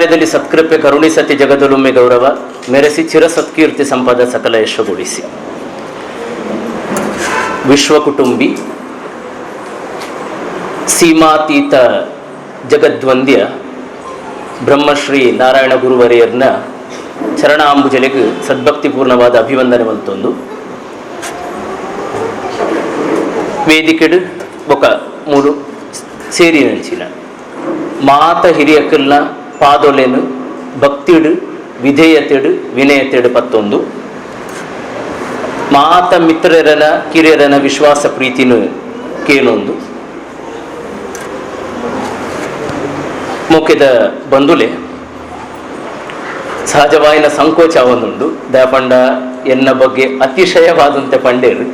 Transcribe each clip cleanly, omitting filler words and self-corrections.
ಸತ್ಕಾರ್ಯದಲ್ಲಿ ಸತ್ಕೃಪೆ ಕರುಣಿಸತಿ ಜಗದೊಲುಮೆ ಗೌರವ ಮೆರೆಸಿ ಚಿರ ಸತ್ಕೀರ್ತಿ ಸಂಪದ ಸಕಲ ಯಶಗೊಳಿಸಿ. ವಿಶ್ವಕುಟುಂಬಿ ಸೀಮಾತೀತ ಜಗದ್ವಂದ್ಯ ಬ್ರಹ್ಮಶ್ರೀ ನಾರಾಯಣ ಗುರುವರಿಯರ್ನ ಚರಣಾಂಬುಜಲೆಗೆ ಸದ್ಭಕ್ತಿಪೂರ್ಣವಾದ ಅಭಿವಂದನೆ ಮಲ್ತೊಂದು ವೇದಿಕೆಡು ಬೊಕ ಮೂರು ಸೇರಿ ನಂಚಿನ ಮಾತ ಹಿರಿಯಕಲ್ನ ಪಾದೊಲೆನು ಭಕ್ತಿಡು ವಿಧೇಯತೆಡು ವಿನಯತೆಡು ಪತ್ತೊಂದು ಮಾತ ಮಿತ್ರರನ ಕಿರಿಯರನ ವಿಶ್ವಾಸ ಪ್ರೀತಿನು ಕೇನೊಂದು ಮೋಕೆದ ಬಂಧುಲೆ ಸಹಜವಾಯಿನ ಸಂಕೋಚ ಒಂದುಂಡು ದಯಪಂಡ ಎನ್ನ ಬಗ್ಗೆ ಅತಿಶಯವಾದಂತೆ ಪಂಡೇರು.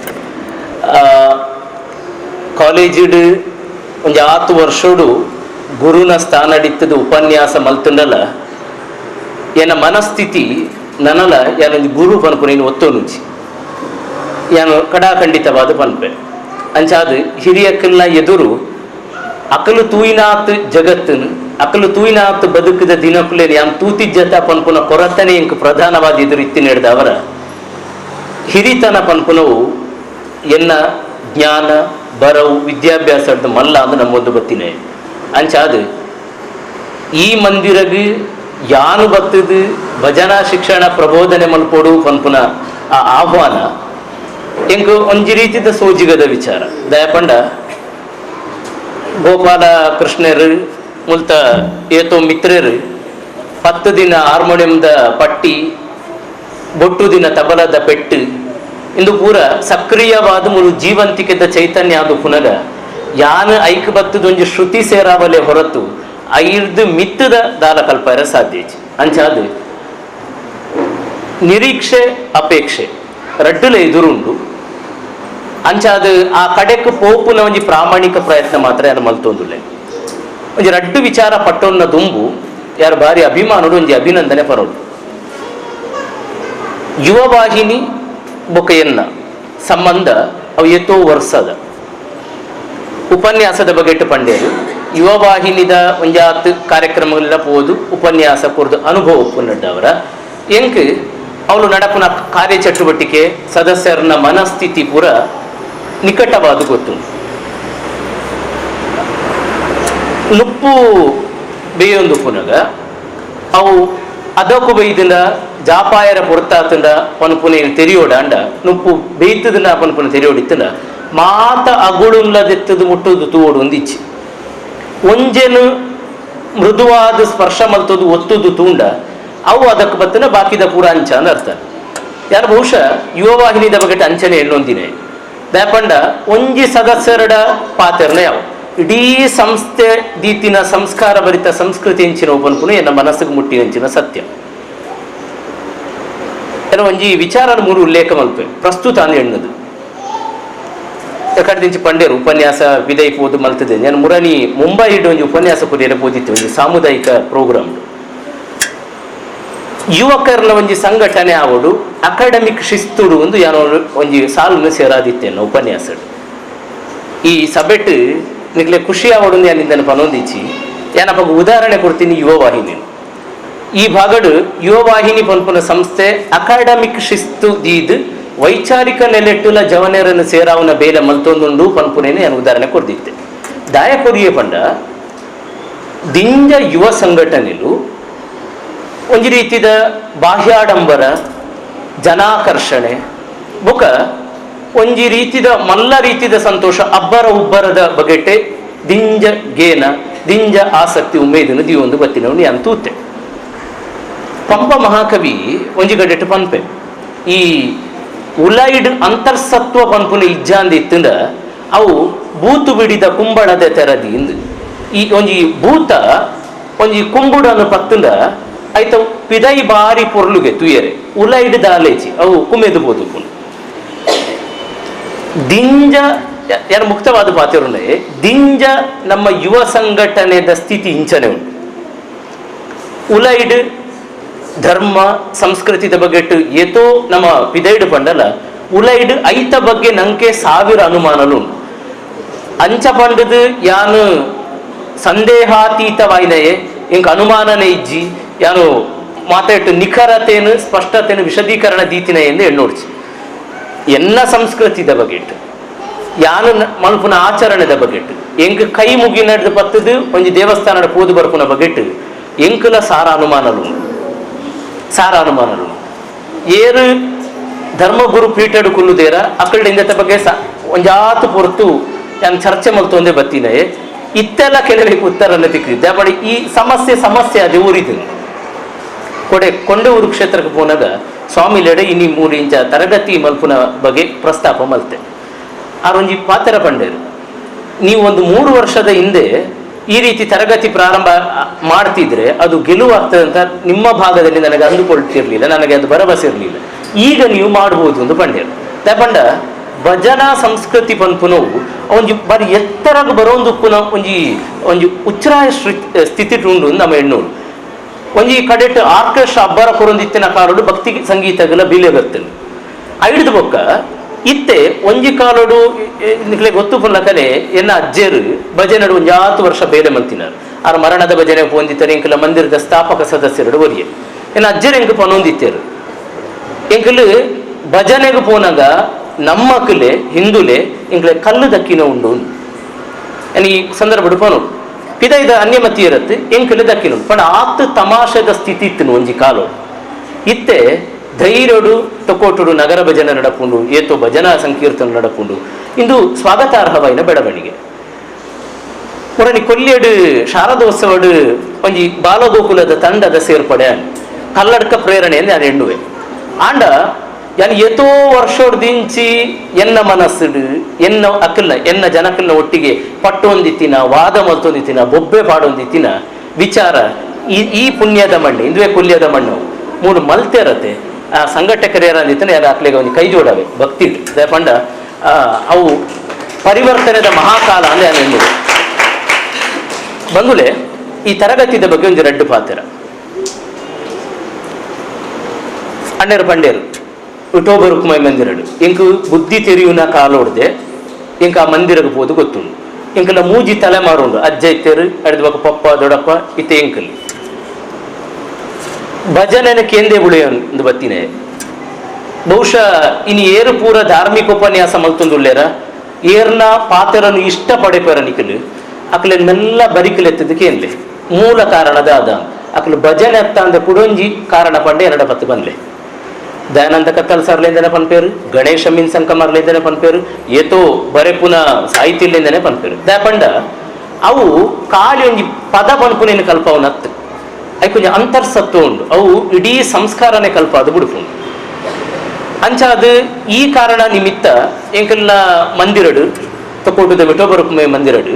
ಕಾಲೇಜಿಡು ಒಂಜಿ ಆತು ವರ್ಷಡು ಗುರುನ ಸ್ಥಾನಡಿತ್ತದ ಉಪನ್ಯಾಸ ಮಲ್ತುಂಡಲ ಎನ್ನ ಮನಸ್ಥಿತಿ ನನಲ ಯಾನೊಂಜಿ ಗುರು ಪನ್ಪುನೇನು ಒತ್ತೊನುಜಿ ಯಾನು ಕಡಾಖಂಡಿತವಾದ ಪನ್ಪೆ. ಅಂಚಾದ್ ಹಿರಿಯಕ್ಕಲ್ನ ಎದುರು ಅಕಲು ತೂಯಿನಾತ್ ಜಗತ್ತನು ಅಕಲು ತೂಯಿನಾತ್ ಬದುಕದ ದಿನಕುಲೇನು ಯಾನ್ ತೂತಿಜ್ಜತ ಪನ್ಪುನ ಕೊರತನೆ ಎಂಕ್ ಪ್ರಧಾನವಾದ ಎದುರು ಇತ್ತಿನ ಅವರ ಹಿರಿತನ ಪನ್ಪುನವು ಎನ್ನ ಜ್ಞಾನ ಬರವು ವಿದ್ಯಾಭ್ಯಾಸದ ಮಲ್ಲ ಅಂದು ನಮ್ಮೊಂದು ಬತ್ತಿನೇ. ಅಂಚಾದ್ ಈ ಮಂದಿರಗ್ ಯಾನು ಬತ್ತದು ಭಜನಾ ಶಿಕ್ಷಣ ಪ್ರಬೋಧನೆ ಮಲ್ಪೊಡು ಪನ್ಪುನ ಆ ಆಹ್ವಾನ ಎಂಕ್ ಒಂಜಿ ರೀತಿದ ಸೋಜಿಗದ ವಿಚಾರ. ದಯಪಂಡ ಗೋಪಾಲ ಕೃಷ್ಣರು ಮುಲ್ತ ಏತೋ ಮಿತ್ರರು 10 ದಿನ ಹಾರ್ಮೋನಿಯಂದ ಪಟ್ಟಿ ಬೊಟ್ಟು ದಿನ ತಬಲದ ಪೆಟ್ಟು ಇಂದು ಪೂರ ಸಕ್ರಿಯವಾದ ಮುರು ಜೀವಂತಿಕೆದ ಚೈತನ್ಯ ಅದು ಪುನಗ ಯಾನ ಐಕ್ ಬತ್ತದೊಂಜಿ ಶ್ರುತಿ ಸೇರಾವಲೆ ಹೊರತು ಐರ್ದು ಮಿತ್ತದ ದಾಲ ಕಲ್ಪಾರ ಸಾಧ್ಯ. ಅಂಚಾದ ನಿರೀಕ್ಷೆ ಅಪೇಕ್ಷೆ ರಡ್ಡುಲ ಎದುರುಂಡು. ಅಂಚಾದ ಆ ಕಡೆಕ್ ಪೋಪುನ ಒಂಜಿ ಪ್ರಾಮಾಣಿಕ ಪ್ರಯತ್ನ ಮಾತ್ರ ಯಾರು ಮಲ್ತೊಂದುಲ್ಲೆ. ಒಂಜಿ ರಡ್ಡು ವಿಚಾರ ಪಟ್ಟೊನ್ನ ದುಂಬು ಯಾರು ಭಾರಿ ಅಭಿಮಾನಡು ಒಂಜಿ ಅಭಿನಂದನೆ ಪರೋಡು. ಯುವವಾಹಿನಿ ಬೊಕೆಯನ್ನ ಸಂಬಂಧ ಅವು ಏತೋ ವರ್ಷದ ಉಪನ್ಯಾಸದ ಬಗೆಟ್ಟು ಪಂಡೇರು ಯುವವಾಹಿನಿದ ಒಂಜಾತ್ ಕಾರ್ಯಕ್ರಮಗಳೆಲ್ಲ ಪೋದು ಉಪನ್ಯಾಸ ಕೊರ್ದು ಅನುಭವ ಪುನಡ್ಡವರ ಎಂಕ್ ಅವಳು ನಡಪುನ ಕಾರ್ಯ ಚಟುವಟಿಕೆ ಸದಸ್ಯರನ್ನ ಮನಸ್ಥಿತಿ ಪೂರ ನಿಕಟವಾದ ಗೊತ್ತು. ನುಪ್ಪು ಬೇಯೊಂದು ಪುನಗ ಅವು ಅದಕ್ಕೂ ಬೈದಿಂದ ಜಾಪಾಯರ ಪೊರ್ತಾತಂದ ಪನ್ಪುನೆ ತೆರಿಯೋಡ ಅಂಡ ನುಪ್ಪು ಬೇಯ್ತದನ್ನ ಪನ್ಪುನೆ ತೆರಿಯೋಡಿತ್ತಂಡ ಮಾತ ಅಗುಳುಲ್ಲದೆತ್ತದು ಮುಟ್ಟುದು ತೂವೋಡು ಒಂದಿಚ್ಚಿ ಒಂಜೆನು ಮೃದುವಾದ ಸ್ಪರ್ಶ ಮಲ್ತದು ಒತ್ತುದು ತೂಂಡ ಅವು ಅದಕ್ಕೆ ಬತ್ತನ ಬಾಕಿದ ಪೂರ ಅಂಚ ಅಂದ ಅರ್ಥ. ಯಾರು ಬಹುಶಃ ಯುವವಾಹಿನಿದ ಬಗ್ಗೆ ಅಂಚನೆ ಎಣ್ಣೊಂದಿನೇ ದಯಪಂಡ ಒಂಜಿ ಸದಸ್ಯರಡ ಪಾತೆರ್ನ ಯಾವ ಇಡೀ ಸಂಸ್ಥೆ ದೀತಿನ ಸಂಸ್ಕಾರ ಭರಿತ ಸಂಸ್ಕೃತಿ ಎಂಚಿನ ಪನ್ಪುನು ಎನ್ನ ಮನಸ್ಸಿಗೆ ಮುಟ್ಟಿ ಅಂಚಿನ ಸತ್ಯ. ಒಂಜಿ ವಿಚಾರ ಮೂರು ಉಲ್ಲೇಖ ಮಲ್ಪೆ ಪ್ರಸ್ತುತ ಅಂದ್ ಎಣ್ಣದು ಕಡೆದಿಂಚಿ ಪಂಡೇರು ಉಪನ್ಯಾಸ ವಿದೈಪೋದು ಮಲ್ತದೆ. ನಾನು ಮುರಣಿ ಮುಂಬೈ ಒಂಜಿ ಉಪನ್ಯಾಸ ಕೊರಿಯರೆ ಪೋದಿತ್ತು ಒಂಜಿ ಸಾಮುದಾಯಿಕ ಪ್ರೋಗ್ರಾಮ್. ಯುವಕರನ ಒಂಜಿ ಸಂಘಟನೆ ಆವಡು ಅಕಾಡೆಮಿಕ್ ಶಿಸ್ತುಡು ಒಂದು ಯಾನೋ ಒಂಜಿ ಸಾಲನ್ನು ಸೇರಾದಿತ್ತೇನು ಉಪನ್ಯಾಸ. ಈ ಸಭೆಟ್ ನಿಕ್ಲೆ ಖುಷಿ ಆವಡು ಯಾನಿಂದನ ಪನೊಂದಿಚ್ಚಿ ಯಾನಪ್ಪ ಉದಾಹರಣೆ ಕೊಡ್ತೀನಿ ಯುವವಾಹಿನಿ. ಈ ಭಾಗಡು ಯುವವಾಹಿನಿ ಪನ್ಪುನ ಸಂಸ್ಥೆ ಅಕಾಡೆಮಿಕ್ ಶಿಸ್ತು ದೀದ್ ವೈಚಾರಿಕ ನೆಲೆಟ್ಟುಲ ಜವನೇರನ್ನು ಸೇರಾವನ ಬೇಲೆ ಮಲ್ತೊಂದುಂಡು ಪನ್ಪುನೇನೆ ನಾನು ಉದಾಹರಣೆ ಕೊರ್ದಿತ್ತೆ. ದಾಯ ಕೊರಿಯೆ ಪಂಡ ದಿಂಜ ಯುವ ಸಂಘಟನೆಲು ಒಂಜಿ ರೀತಿದ ಬಾಹ್ಯಾಡಂಬರ ಜನಾಕರ್ಷಣೆ ಬೊಕ ಒಂಜಿ ರೀತಿದ ಮಲ್ಲ ರೀತಿದ ಸಂತೋಷ ಅಬ್ಬರ ಉಬ್ಬರದ ಬಗೆಟೆ ದಿಂಜ ಗೇನ ದಿಂಜ ಆಸಕ್ತಿ ಉಮೇದನ್ನು ದಿವೊಂದು ಬತ್ತಿನವನು ಯಾನ್ ತೂತೆ. ಪಂಪ ಮಹಾಕವಿ ಒಂಜಿ ಗಡೆಟ್ ಪನ್ಪೆ ಈ ಉಲೈಡ್ ಅಂತರ್ಸತ್ವ ಪನ್ಪುನ ಇಜ್ಜಾಂದಿ ಇತ್ತಂದ ಅವು ಬೂತು ಬಿಡಿದ ಕುಂಬಳದ ತೆರದಿ ಇಂದು. ಈ ಒಂಜಿ ಭೂತ ಒಂಜಿ ಕುಂಬುಡನ್ನು ಪತ್ತಂದ ಐತ ಪಿದೈ ಬಾರಿ ಪೊರ್ಲುಗೆ ತುಯರೆ ಉಲೈಡ್ ದಾಲೇಚಿ ಅವು ಕುಮೆದು ಬೋದು ಪುನ್ ದಿಂಜ ಯಾರು ಮುಕ್ತವಾದ ಪಾತಿರುಂಡೆ ದಿಂಜ ನಮ್ಮ ಯುವ ಸಂಘಟನೆದ ಸ್ಥಿತಿ ಇಂಚನೆ ಉಂಟು. ಉಲೈಡ್ ಧರ್ಮ ಸಂಸ್ಕೃತಿದ ಬಗೆಟ್ ಏತೋ ನಮ್ಮ ಪಿದೈಡು ಪಂಡಲ ಉಲೈಡ್ ಐತ ಬಗ್ಗೆ ನಂಗೆ ಸಾವಿರ ಅನುಮಾನಲು ಉಂಟು. ಅಂಚ ಪಂಡದು ಯಾನು ಸಂದೇಹಾತೀತವಾಯಿನಯೇ ಎಂಕ್ ಅನುಮಾನನೇ ಇಜ್ಜಿ ಯಾನು ಮಾತಾಟ್ಟು ನಿಖರತೆಯನ್ನು ಸ್ಪಷ್ಟತೆಯನ್ನು ವಿಶದೀಕರಣ ದೀತಿನ ಎಂದು ಎಣ್ಣೋಡ್ಚಿ. ಎನ್ನ ಸಂಸ್ಕೃತಿದ ಬಗೆಟ್ ಯಾನು ಮಲ್ಪುನ ಆಚರಣೆದ ಬಗೆಟ್ ಎಂಕ್ ಕೈ ಮುಗಿ ನಡೆದು ಬತ್ತದು ಒಂಜಿ ದೇವಸ್ಥಾನದ ಪೋದು ಬರ್ಪುನ ಬಗೆಟ್ ಎಂಕುಲ ಸಾರ ಅನುಮಾನಲು ಸಾರ ಅನುಮಾನಲು ಏರು ಧರ್ಮಗುರು ಪೀಠಡು ಕುಲ್ಲುದೇರ ಅಕ್ಕಳಿಂದ ಬಗ್ಗೆ ಒಂಜಾತು ಪೊರ್ತು ಯಾನ್ ಚರ್ಚೆ ಮಲ್ತೊಂದೇ ಬತ್ತಿನೇ ಇತ್ತೆಲ್ಲ ಕೆಲವಕ್ಕೆ ಉತ್ತರನ ತಿಕ್ಕಿದ್ದೆ. ಬಟ್ ಈ ಸಮಸ್ಯೆ ಸಮಸ್ಯೆ ಅದೇ ಊರಿದ್ದು ಕೊಡೆ ಕೊಂಡೂರು ಕ್ಷೇತ್ರಕ್ಕೆ ಪೋನಾಗ ಸ್ವಾಮಿ ಲೆಡೆ ಇನ್ನಿ 3 ಇಂಚ ತರಗತಿ ಮಲ್ಪುನ ಬಗ್ಗೆ ಪ್ರಸ್ತಾಪ ಮಲ್ತೆ. ಆರೊಂಜಿ ಪಾತ್ರ ಪಂಡೇರು, ನೀವು ಒಂದು 3 ವರ್ಷದ ಹಿಂದೆ ಈ ರೀತಿ ತರಗತಿ ಪ್ರಾರಂಭ ಮಾಡ್ತಿದ್ರೆ ಅದು ಗೆಲುವಾಗ್ತದೆ ಅಂತ ನಿಮ್ಮ ಭಾಗದಲ್ಲಿ ನನಗೆ ಅಂದುಕೊಳ್ತಿರ್ಲಿಲ್ಲ, ನನಗೆ ಅದು ಭರವಸೆ ಇರಲಿಲ್ಲ. ಈಗ ನೀವು ಮಾಡ್ಬೋದು ಒಂದು ಪಂಡೇರು. ಪಂಡ ಭಜನಾ ಸಂಸ್ಕೃತಿ ಪನ್ಪುನವು ಒಂಜಿ ಬಾರಿ ಎತ್ತರಾಗ ಬರೋಂದುಪ್ಪುನ ಒಂಜಿ ಒಂಜಿ ಉಚ್ಚರಾಯ ಸ್ಥಿತಿ ಉಂಡು ನಮ್ಮ ಎಣ್ಣೂರು. ಒಂಜಿ ಕಡೆಟ್ ಆರ್ಕೆಸ್ಟ್ರಾ ಅಬ್ಬರ ಕೊರೊಂದಿತ್ತಿನ ಕಾಲೋಡು ಭಕ್ತಿ ಸಂಗೀತಗಳ ಬಿಲೆ ಬರ್ತದೆ. ಐಡ್ದು ಬೊಕ್ಕ ಇತ್ತೆ ಒಂಜಿ ಕಾಲೋಡು ನಿಕ್ಲೆ ಗೊತ್ತು ಪುಲ್ಲಕನೆ ಎನ್ನ ಅಜ್ಜೇರು ಭಜನೆಡು ಒಂಜಾತು ವರ್ಷ ಬೇಲೆ ಮಲ್ತಿನಾರು. ಆರ್ ಮರಣದ ಭಜನೆ ಪೋಂದಿತ್ತಾರೆ ಎಂಕಲ ಮಂದಿರದ ಸ್ಥಾಪಕ ಸದಸ್ಯರು ಒರಿಯೆ ಎನ್ನ ಅಜ್ಜೇರು ಎಂಕ್ ಪನೊಂದಿತ್ತೇರು. ಎಂಕಲು ಭಜನೆಗೆ ಪೋನಾಗ ನಮ್ಮಕ್ಕಲೆ ಹಿಂದುಲೆ ಎಂಕ್ಲೆ ಕಲ್ಲು ದಕ್ಕಿನ ಉಂಡು ಈ ಸಂದರ್ಭ ಪೋನು ಪಿದೈದ ಅನ್ಯಮತಿ ಇರತ್ತೆ ಎಂಕಲು ದಕ್ಕಿನ ಪಂಡ ಆತ್ ತಮಾಷೆದ ಸ್ಥಿತಿ ಇತ್ತು ಒಂಜಿ ಕಾಲು. ಇತ್ತೆ ಧೈರ್ಯಡು ತಕೋಟುಡು ನಗರ ಭಜನೆ ನಡಪುಂಡು, ಏತೋ ಭಜನಾ ಸಂಕೀರ್ತನ ನಡಪುಂಡು. ಇಂದು ಸ್ವಾಗತಾರ್ಹವಾಯಿನ ಬೆಳವಣಿಗೆ. ಮುರಣಿ ಕೊಲ್ಯಡು ಶಾರದೋತ್ಸವಡು ಒಂಜಿ ಬಾಲಗೋಕುಲದ ತಂಡದ ಸೇರ್ಪಡೆ ಕಲ್ಲಡ್ಕ ಪ್ರೇರಣೆ ನಾನು ಎಣ್ಣುವೆ. ಆಂಡ ಯಾನ್ ಏತೋ ವರ್ಷೋಡ್ದಿಂಚಿ ಎನ್ನ ಮನಸ್ಸುಡು ಎನ್ನ ಅಕ್ಕಲ್ನ ಎನ್ನ ಜನಕ್ಕಲ್ನ ಒಟ್ಟಿಗೆ ಪಟ್ಟೊಂದಿತ್ತಿನ ವಾದ ಮಲ್ತೊಂದಿತ್ತಿನ ಬೊಬ್ಬೆ ಪಾಡೊಂದಿತ್ತಿನ ವಿಚಾರ ಈ ಈ ಪುಣ್ಯದ ಮಣ್ಣು ಇಂದುವೆ ಕುಲ್ಯದ ಮಣ್ಣು ಮೂಡು ಮಲ್ತೆರತೆ ಆ ಸಂಘಟಕರೇರ ಅಂದಿತ್ತನೆ ಯಾರು ಅಕ್ಲೆಗೆ ಒಂದು ಕೈ ಜೋಡವೆ ಭಕ್ತಿ ಪಂಡ ಅವು ಪರಿವರ್ತನೆದ ಮಹಾಕಾಲ ಅಂದ್ರೆ ನಾನು ಎನ್ನುವುದು. ಬಂದುಲೆ ಈ ತರಗತಿದ ಬಗ್ಗೆ ಒಂದು ರೆಡ್ಡು ಪಾತ್ರ ಅಣ್ಣರು ಪಂಡೇರು ವಿಠೋಬ ರುಕ್ಮೈ ಮಂದಿರಡು ಎಂಕು ಬುದ್ಧಿ ತೆರೆಯುನ ಕಾಲೋಡ್ದೆ ಎಂಕ ಆ ಮಂದಿರಕ್ಕೆ ಪೋದು ಗೊತ್ತುಂಡು. ಎಂಕಲ ಮೂಜಿ ತಲೆಮಾರುಂಡು, ಅಜ್ಜ ಇತ್ತೇರು ಅಡಿದ ಪಪ್ಪ ದೊಡಪ್ಪ ಇತ್ತೆ ಎಂಕಲ್ ಭಜನೆನ ಕೇಂದ್ರ ಬುಳೆಯೊಂದು ಬತ್ತಿನೇ. ಬಹುಶಃ ಇನ್ನು ಏರು ಪೂರ ಧಾರ್ಮಿಕ ಉಪನ್ಯಾಸ ಮಲ್ತೊಂದುಲ್ಲೇರ ಏರ್ನ ಪಾತ್ರನು ಇಷ್ಟ ಪಡೆಪರ ನಿಕಲು ಅಕ್ಲೆನ್ನೆಲ್ಲ ಬರಿಕಲೆತ್ತದಕ್ಕೆ ಏನ್ಲೆ ಮೂಲ ಕಾರಣದ ಅದ ಅಕ್ಲು ಭಜನೆ ಅತ್ತ ಅಂದ ಕುಡೊಂಜಿ ಕಾರಣ ಪಂಡೆ ಎರಡ ಪತ್ತು ಬಂದ್ಲೆ. ದಯಾನಂದ ಕತ್ತಲ್ ಸರ್ಲೇಂದನೆ ಪನ್ಪೇರು, ಗಣೇಶ ಮಿನ್ ಸಂಕಮರ್ಲೇಂದನೆ ಪನ್ಪೇರು, ಏತೋ ಬರೆಪುನ ಸಾಹಿತ್ಯಲೇಂದನೆ ಪನ್ಪೇರು. ದಯಪಂಡ ಅವು ಖಾಲಿ ಒಂಜಿ ಪದ ಪನ್ಪುನೇನು ಕಲ್ಪವನತ್ತು ಐಕೊಂಜಿ ಅಂತರ್ಸತ್ವ ಉಂಡು, ಅವು ಇಡೀ ಸಂಸ್ಕಾರನೇ ಕಲ್ಪ ಅದು ಬಿಡುಪುಂಡು. ಅಂಚಾದ ಈ ಕಾರಣ ನಿಮಿತ್ತ ಎಂಕಲ್ನ ಮಂದಿರಡು ತಕೋಟದ ವಿಠೋಬ ರುಕ್ಮೈ ಮಂದಿರಡು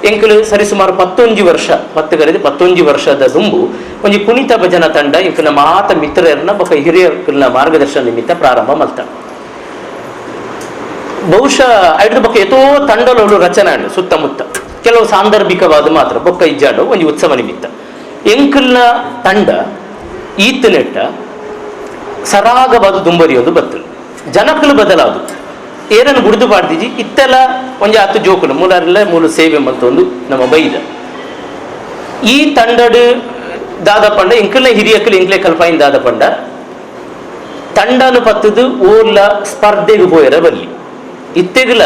ಎಂಕಲು ಸರಿಸುಮಾರು 11 ವರ್ಷ 10 ಕರೆದು 11 ವರ್ಷದ ದುಂಬು ಒಂಜಿ ಪುನೀತ ಭಜನಾ ತಂಡ ಎಂಕಲ್ನ ಮಾತ ಮಿತ್ರರನ್ನ ಬೊಕ ಹಿರಿಯರ್ನ ಮಾರ್ಗದರ್ಶನ ನಿಮಿತ್ತ ಪ್ರಾರಂಭ ಮಲ್ತ. ಬಹುಶಃ ಐದು ಬೊಕ್ಕ ಏತೋ ತಂಡಲೋಳು ರಚನೆ ಸುತ್ತಮುತ್ತ ಕೆಲವು ಸಾಂದರ್ಭಿಕವಾದ ಮಾತ್ರ ಬೊಕ್ಕ ಇಜ್ಜಾಡು ಒಂಜಿ ಉತ್ಸವ ನಿಮಿತ್ತ ಎಂಕಲ್ನ ತಂಡ ಈತನೆಟ್ಟ ಸರಾಗವಾದ ದುಂಬರಿಯೋದು ಬತ್ತು ಜನಕ್ಕಲು ಬದಲಾದು ಏನನ್ನು ಗುಡಿದು ಪಾಡ್ದಿಜಿ ಇತ್ತೆಲ್ಲ ಒಂಜಿ ಹತ್ತು ಜೋಕುಲು ಮೂಲಾರೆಲ್ಲ ಮೂಲ ಸೇವೆ ಮಲ್ತೊಂದು ನಮ್ಮ ಬೈದ ಈ ತಂಡಡು ದಾದಪಂಡ ಎಂಕಲ್ನ ಹಿರಿಯಕ್ಕಲು ಎಂಕ್ಲೆ ಕಲ್ಪಾಯಿನ ದಾದಪಂಡ ತಂಡನು ಪತ್ತದು ಓರ್ಲ ಸ್ಪರ್ಧೆಗೆ ಪೋಯರ ಬಲ್ಲಿ ಇತ್ತೆಗ್ಲ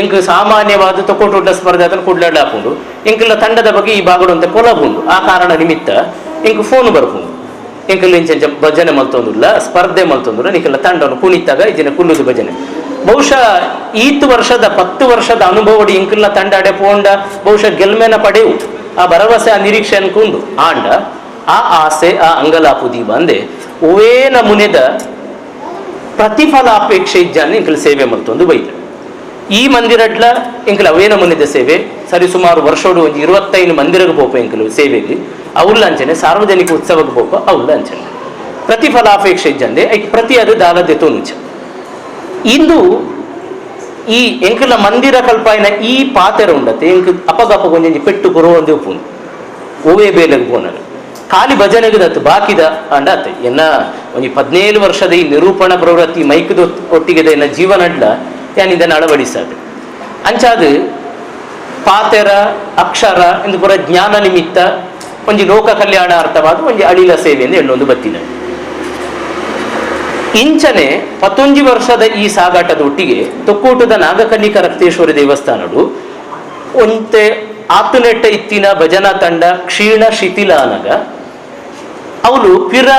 ಎಂಕ್ ಸಾಮಾನ್ಯವಾದ ತಕೊಟುಡ್ಡ ಸ್ಪರ್ಧೆ ಅದನ್ನು ಕುಡ್ಲಾಡ್ಲ ಹಾಕೊಂಡು ಎಂಕಲ್ನ ತಂಡದ ಬಗ್ಗೆ ಈ ಭಾಗಡು ಪೊಲಬುಂಡು. ಆ ಕಾರಣ ನಿಮಿತ್ತ ಎಂಕ್ ಫೋನ್ ಬರ್ಪುಂಡು ಎಂಕಲ್ ಇಂಚ ಭಜನೆ ಮಲ್ತೊಂದುಲ್ಲ ಸ್ಪರ್ಧೆ ಮಲ್ತೊಂದುಲ್ಲ ನಿಕಲ್ಲ ತಂಡವನ್ನು ಕುಣಿತಾಗ ಇಜಿನ ಕುಲ್ಲುದು ಭಜನೆ. ಬಹುಶಃ ಈತ್ ವರ್ಷದ 10 ವರ್ಷದ ಅನುಭವಡಿ ಎಂಕಲ್ನ ತಂಡ ಅಡೆ ಪೋಂಡ ಬಹುಶಃ ಗೆಲ್ಮೆನ ಪಡೆವು ಆ ಭರವಸೆ ಆ ನಿರೀಕ್ಷೆ ಅನ್ಕೊಂಡು ಆಂಡ ಆ ಆಸೆ ಆ ಅಂಗಲಾಪು ದೀಪ ಅಂದೆ ಓವೇ ನಮೂನೆದ ಪ್ರತಿಫಲಾಪೇಕ್ಷೆ ಇಜ್ಜಾನೆ ಎಂಕಲ್ ಸೇವೆ ಮಲ್ತೊಂದು ಬೈದ. ಈ ಮಂದಿರಡ್ಲ ಎಂಕಲ್ ಅವೇ ನಮೂನೆದ ಸೇವೆ ಸರಿ ಸುಮಾರು ವರ್ಷೋಡು ಒಂದು 25 ಮಂದಿರಕ್ಕೆ ಪೋಪ ಎಂಕಲು ಸೇವೆಗೆ ಅವ್ಲ ಅಂಚನೆ ಸಾರ್ವಜನಿಕ ಉತ್ಸವಕ್ಕೆ ಪೋಪ ಅವ್ಲ ಅಂಚನೆ ಪ್ರತಿಫಲಾಪೇಕ್ಷೆ ಇಜ್ಜಂದೆ ಐಕ್ ಪ್ರತಿ ಅದು ದಾಲದೆ ತೋನುಚ. ಇಂದು ಈ ಎಂಕಲ ಮಂದಿರ ಕಲ್ಪಾಯಿನ ಈ ಪಾತೆರ ಉಂಡತೆ ಎಂಕ್ ಅಪಗಪ ಒಂಜೊಂಜಿ ಪೆಟ್ಟು ಕೊರೋ ಒಂದೇ ಉಪ್ಪುಂಡು ಓವೇ ಬೇಲೆಗ್ ಪೋನಗ ಖಾಲಿ ಭಜನೆಗೆ ದತ್ತು ಬಾಕಿದ ಅಂಡ ಅತ್ತೆ ಎನ್ನ ಒಂಜಿ 17 ವರ್ಷದ ಈ ನಿರೂಪಣಾ ಪ್ರವೃತ್ತಿ ಮೈಕದ ಒಟ್ಟಿಗೆ ಎನ್ನ ಜೀವನಡ್ಲ ಯಾನ್ ಇದನ್ನು ಅಳವಡಿಸಾದೆ. ಅಂಚಾದ ಪಾತೆರ ಅಕ್ಷರ ಎಂದು ಪೂರ ಜ್ಞಾನ ನಿಮಿತ್ತ ಒಂಜಿ ಲೋಕ ಕಲ್ಯಾಣಾರ್ಥವಾದ ಒಂಜಿ ಅಳಿಲ ಸೇವೆಯಿಂದ ಎಣ್ಣೊಂದು ಬತ್ತಿನ. ಇಂಚನೆ 19 ವರ್ಷದ ಈ ಸಾಗಾಟದ ಒಟ್ಟಿಗೆ ತೊಕ್ಕೋಟದ ನಾಗಕನ್ನಿಕ ರಕ್ತೇಶ್ವರಿ ದೇವಸ್ಥಾನಡು ಒಂತೆ ಆತುನೆಟ್ಟ ಇತ್ತಿನ ಭಜನಾ ತಂಡ ಕ್ಷೀಣ ಶಿಥಿಲಾನಗ ಅವಳು ಪಿರ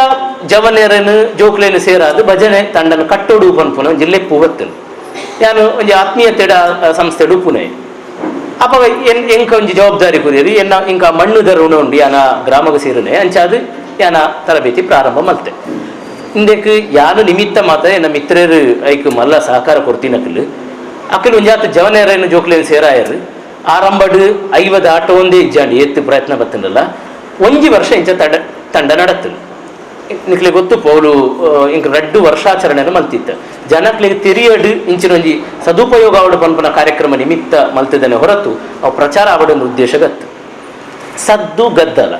ಜವನೆರನು ಜೋಕ್ಲೇನು ಸೇರಾದು ಭಜನೆ ತಂಡನ ಕಟ್ಟೋಡು ಪನ್ಪುನ ಒಂಜಿ ಲೆಪ್ಪು ಬತ್ತನು. ಯಾನು ಒಂಜಿ ಆತ್ಮೀಯತೆಡ ಸಂಸ್ಥೆಡು ಪುಣೆ ಅಪಗ ಎಂಕ ಒಂಜಿ ಜವಾಬ್ದಾರಿ ಕುರಿಯರು ಎನ್ನ ಇಂಕ ಮಣ್ಣು ಋಣ ಉಂಡು ಯಾನ ಗ್ರಾಮಗ ಸೇರನೆ ಅಂಚಾದು ಯಾನ ತರಬೇತಿ ಪ್ರಾರಂಭ ಮಲ್ತೆ. ಇಂದಕ್ಕೆ ಯಾನು ನಿಮಿತ್ತ ಮಾತ್ರ ಎನ್ನ ಮಿತ್ರರು ಐಕ್ ಮಲ್ಲ ಸಹಕಾರ ಕೊಡ್ತೀನಕಲು ಅಕ್ಕಲು ಒಂಜಾತ ಜವನೆರನ್ನು ಜೋಕ್ಲೇನು ಸೇರಾಯರು ಆರಂಭಡು 50 ಆಟೋ ಒಂದೇ ಇಜ್ಜಾಂಡಿ ಎತ್ತು ಪ್ರಯತ್ನ ಬತ್ತನಲ್ಲ. ಒಂಜಿ ವರ್ಷ ಇಂಚ ತಂಡ ನಡತ್ತನು. ನಿಕ್ಲೆ ಗೊತ್ತು ಪೌಲು ಇಂಕ 2 ವರ್ಷಾಚರಣೆಯನ್ನು ಮಲ್ತಿತ್ತ ಜನಕ್ಲಿಗೆ ತೆರಿಯಡು ಇಂಚಿನ ಒಂಜಿ ಸದುಪಯೋಗ ಅವಡು ಪನ್ಪುನ ಕಾರ್ಯಕ್ರಮ ನಿಮಿತ್ತ ಮಲ್ತಿದ್ದಾನೆ ಹೊರತು ಅವು ಪ್ರಚಾರ ಆವಡೊಂದು ಉದ್ದೇಶ ಗತ್ತು. ಸದ್ದು ಗದ್ದಲ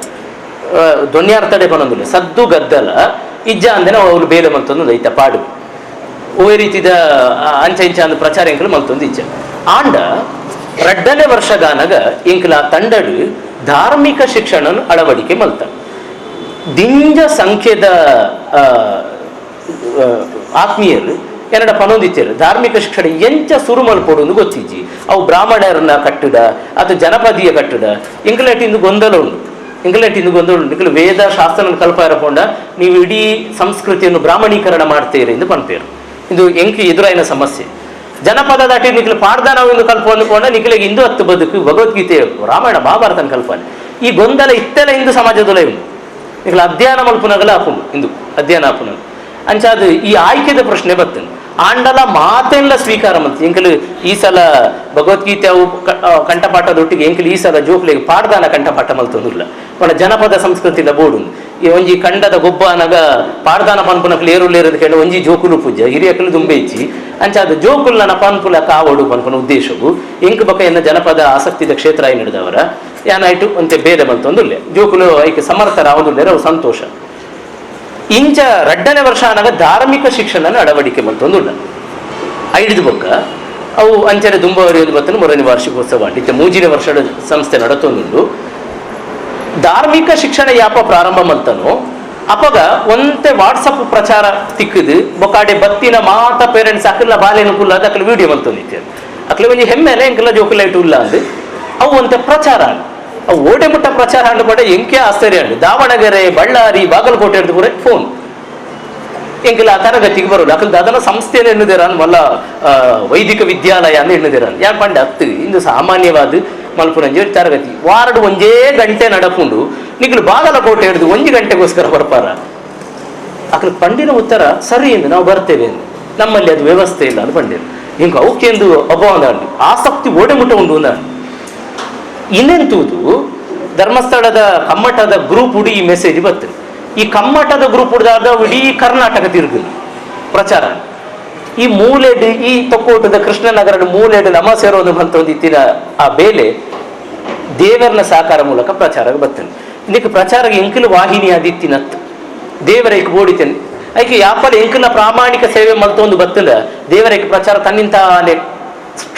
ಧ್ವನ್ಯಾರ್ಥಡೆ ಪನೊಂದಿಲ್ಲ, ಸದ್ದು ಗದ್ದಲ ಇಜ್ಜ ಅಂದನೆ ಅವಳು ಬೇಲೆ ಮಲ್ತೊಂದು ಐತ ಪಾಡು ಓ ರೀತಿದ ಅಂಚ ಇಂಚ ಅಂದ ಪ್ರಚಾರ ಎಂಕಲು ಮಲ್ತೊಂದು ಇಜ್ಜ. ಆಂಡ 2ನೇ ವರ್ಷಗಾನಗ ಇಂಕಲ ತಂಡಡು ಧಾರ್ಮಿಕ ಶಿಕ್ಷಣ ಅಳವಡಿಕೆ ಮಲ್ತ ದಿಂಜ ಸಂಖ್ಯೆದ ಆತ್ಮೀಯರು ಎನ್ನಡ ಪನೊಂದಿತ್ತೇರು ಧಾರ್ಮಿಕ ಶಿಕ್ಷಣ ಎಂಚ ಸುರು ಮಲ್ಪೊಡು ಗೊತ್ತಿಜ್ಜಿ. ಅವು ಬ್ರಾಹ್ಮಣರನ್ನ ಕಟ್ಟಡ ಅಥವಾ ಜನಪದೀಯ ಕಟ್ಟಡ ಇಂಕ್ಲೆಟ್ ಇಂದು ಗೊಂದಲ ಉಂಡು, ಇಂಕ್ಲೆಟ್ ಇಂದು ಗೊಂದಲ ಉಂಡು. ಇಂಕ್ಲು ವೇದ ಶಾಸ್ತ್ರ ಕಲ್ಪ ಇರಕೊಂಡ ನೀವು ಇಡೀ ಸಂಸ್ಕೃತಿಯನ್ನು ಬ್ರಾಹ್ಮಣೀಕರಣ ಮಾಡ್ತೀರಿ ಎಂದು ಪನ್ಪೇರು. ಇದು ಎಂಕಿ ಎದುರಾಯಿನ ಸಮಸ್ಯೆ. ಜನಪದ ದಾಟಿ ನಿಕ್ಲು ಪಾಡ್ದಾನ ಒಂದು ಕಲ್ಪ ಅಂದುಕೊಂಡ ನಿಕ್ಲಿಗೆ ಹಿಂದೂ ಹತ್ತು ಬದುಕು ಭಗವದ್ಗೀತೆ ರಾಮಾಯಣ ಮಹಾಭಾರತನ ಕಲ್ಪನೆ ಈ ಗೊಂದಲ ಇತ್ತೆಲ್ಲ ಹಿಂದೂ ಸಮಾಜದೊಲೆ ಉಂಡು. ನಿಕ್ಲು ಅಧ್ಯಯನ ಮಲ್ಪುನಗಲ ಆಪುಂಡು ಹಿಂದೂ ಅಧ್ಯಯನ ಆಪುನಗ ಅಂಚಾದು ಈ ಆಯ್ಕೆದ ಪ್ರಶ್ನೆ ಬರ್ತದೆ. ಆಂಡಲ ಮಾತೆಲ್ಲ ಸ್ವೀಕಾರ ಮಂತ್ ಎಂಕಲು ಈ ಸಲ ಭಗವದ್ಗೀತೆ ಅವು ಕಂಠಪಾಠದೊಟ್ಟಿಗೆ ಎಂಕಲು ಈ ಸಲ ಜೋಕ್ಲಿಗೆ ಪಾಡ್ದಾನ ಕಂಠಪಾಠ ಮಲ್ತೊಂದಿಲ್ಲ. ಪಂಡ ಜನಪದ ಸಂಸ್ಕೃತಿದ ಬೋಡು ಈ ಒಂಜಿ ಕಂಡದ ಗೊಬ್ಬ ಅನಗ ಪಾಡ್ದಾನ ಪನ್ಪುನಕಲು ಏರುಲೇರದು ಕೇಳ ಒಂಜಿ ಜೋಕುಲು ಪೂಜೆ ಹಿರಿಯಕಲು ದುಂಬೆಜ್ಜಿ ಅಂಚಾದ ಜೋಕುಲ್ ನನ್ನ ಪನ್ಪುಲ ಕಾವಡು ಪನ್ಪುನ ಉದ್ದೇಶವು ಎಂಕು ಬಕ ಎನ್ನ ಜನಪದ ಆಸಕ್ತಿದ ಕ್ಷೇತ್ರ ಆಯಿ ನಡೆದವರ ಯಾನಾಯ್ತು ಒಂತೆ ಬೇರೆ ಮಲ್ತೊಂದುಲ್ಲೆ ಜೋಕುಲು ಐಕೆ ಸಮರ್ಥರಾವದುಲ್ಲೇರ ಅವು ಸಂತೋಷ. ಇಂಚ 2ನೇ ವರ್ಷ ಅನಗ ಧಾರ್ಮಿಕ ಶಿಕ್ಷಣ ಅಳವಡಿಕೆ ಮಲ್ತೊಂದುಲ್ಲ. ಐದು ಬೊಕ್ಕ ಅವು ಅಂಚನೆ ದುಂಬವರಿಯೋದು ಬತ್ತನು 3ನೇ ವಾರ್ಷಿಕೋತ್ಸವ ಇತ್ತೆ 3ನೇ ವರ್ಷದ ಸಂಸ್ಥೆ ನಡತೊಂದುಂಡು. ಧಾರ್ಮಿಕ ಶಿಕ್ಷಣ ಯಾಪ ಪ್ರಾರಂಭ ಮಲ್ತನೋ ಅಪಗ ಒಂತೆ ವಾಟ್ಸಪ್ ಪ್ರಚಾರ ತಿಕ್ಕದು ಬೊಕಾಡೆ ಬತ್ತಿನ ಮಾತ ಪೇರೆಂಟ್ಸ್ ಅಕಲ್ಲ ಬಾಲೆನು ಕುಲ್ಲ ಅಕಲ್ ವಿಡಿಯೋ ಮಲ್ತೊಂದಿತ್ತೇರು ಅಕ್ಲೆ ಒಂಜಿ ಹೆಮ್ಮೆಲೆ ಎಂಕಲ್ಲ ಜೋಕುಲೈಟ್ ಉಲ್ಲ ಅಂದು ಅವು ಒಂತೆ ಪ್ರಚಾರ ಅವು ಓಡೆ ಮುಟ್ಟ ಪ್ರಚಾರ ಅಂಡು ಪಡೆ ಎಂಕೆ ಆಶ್ಚರ್ಯ ಅಂಡು. ದಾವಣಗೆರೆ ಬಳ್ಳಾರಿ ಬಾಗಲಕೋಟೆ ಹಿಡಿದು ಪೂರ ಫೋನ್ ಎಂಕೆಲ್ಲ ಆ ತರಗತಿಗೆ ಬರೋಲ್ಲ. ಅಕಲ್ ದಾದನ ಸಂಸ್ಥೆಯನ್ನು ಎಣ್ಣುದೇರ ಮಲ್ಲ ವೈದಿಕ ವಿದ್ಯಾಲಯ ಅಂದು ಎಣ್ಣುದೇರ ಯಾನ್ ಪಂಡ ಅತ್ತು ಇಂದು ಸಾಮಾನ್ಯವಾದ ಮಲ್ಪುನಂಜಿ ತರಗತಿ ವಾರಡು ಒಂಜೇ ಗಂಟೆ ನಡಪುಂಡು ನಿಕ್ಲು ಬಾಗಲಕೋಟೆ ಹಿಡಿದು 1 ಗಂಟೆಗೋಸ್ಕರ ಬರ್ಪಾರ. ಅಕಲ್ ಪಂಡಿನ ಉತ್ತರ ಸರಿ ಎಂದು ನಾವು ಬರ್ತೇವೆ ಎಂದು ನಮ್ಮಲ್ಲಿ ಅದು ವ್ಯವಸ್ಥೆ ಇಲ್ಲ ಅದು ಪಂಡಿರು ಹಿಂಗೆ ಅವಕ್ಕೆಂದು ಅಬ್ಬ ಆಸಕ್ತಿ ಓಡೆ ಮುಟ್ಟ ಉಂಡು ಅಂದ. ಇನ್ನೆಂತುವುದು ಧರ್ಮಸ್ಥಳದ ಕಮ್ಮಟದ ಗ್ರೂಪ್ ಉಡಿ ಈ ಮೆಸೇಜ್ ಬರ್ತದೆ. ಈ ಕಮ್ಮಟದ ಗ್ರೂಪ್ ಉಡ್ದಾದ ಇಡೀ ಕರ್ನಾಟಕ ತಿರುಗು ಪ್ರಚಾರ. ಈ ಮೂಲೆಡು ಈ ತೊಕ್ಕೋಟದ ಕೃಷ್ಣನಗರದ ಮೂಲೆಡು ನಮ ಸೇರೋದು ಅಂತ ಒಂದು ಇತ್ತಿನ ಆ ಬೇಲೆ ದೇವರನ ಸಹಕಾರ ಮೂಲಕ ಪ್ರಚಾರ ಬರ್ತದೆ. ಇದಕ್ಕೆ ಪ್ರಚಾರ ಎಂಕಲು ವಾಹಿನಿ ಅದಿತ್ತಿನತ್ತು ದೇವರೈಕ್ ಬೋಡಿತೇನೆ ಐಕೆ ಯಾಪಲ ಎಂಕಲ ಪ್ರಾಮಾಣಿಕ ಸೇವೆ ಮಲ್ತೊಂದು ಬತ್ತದ ದೇವರೈಕ್ ಪ್ರಚಾರ ತನ್ನಿಂತಾನೆ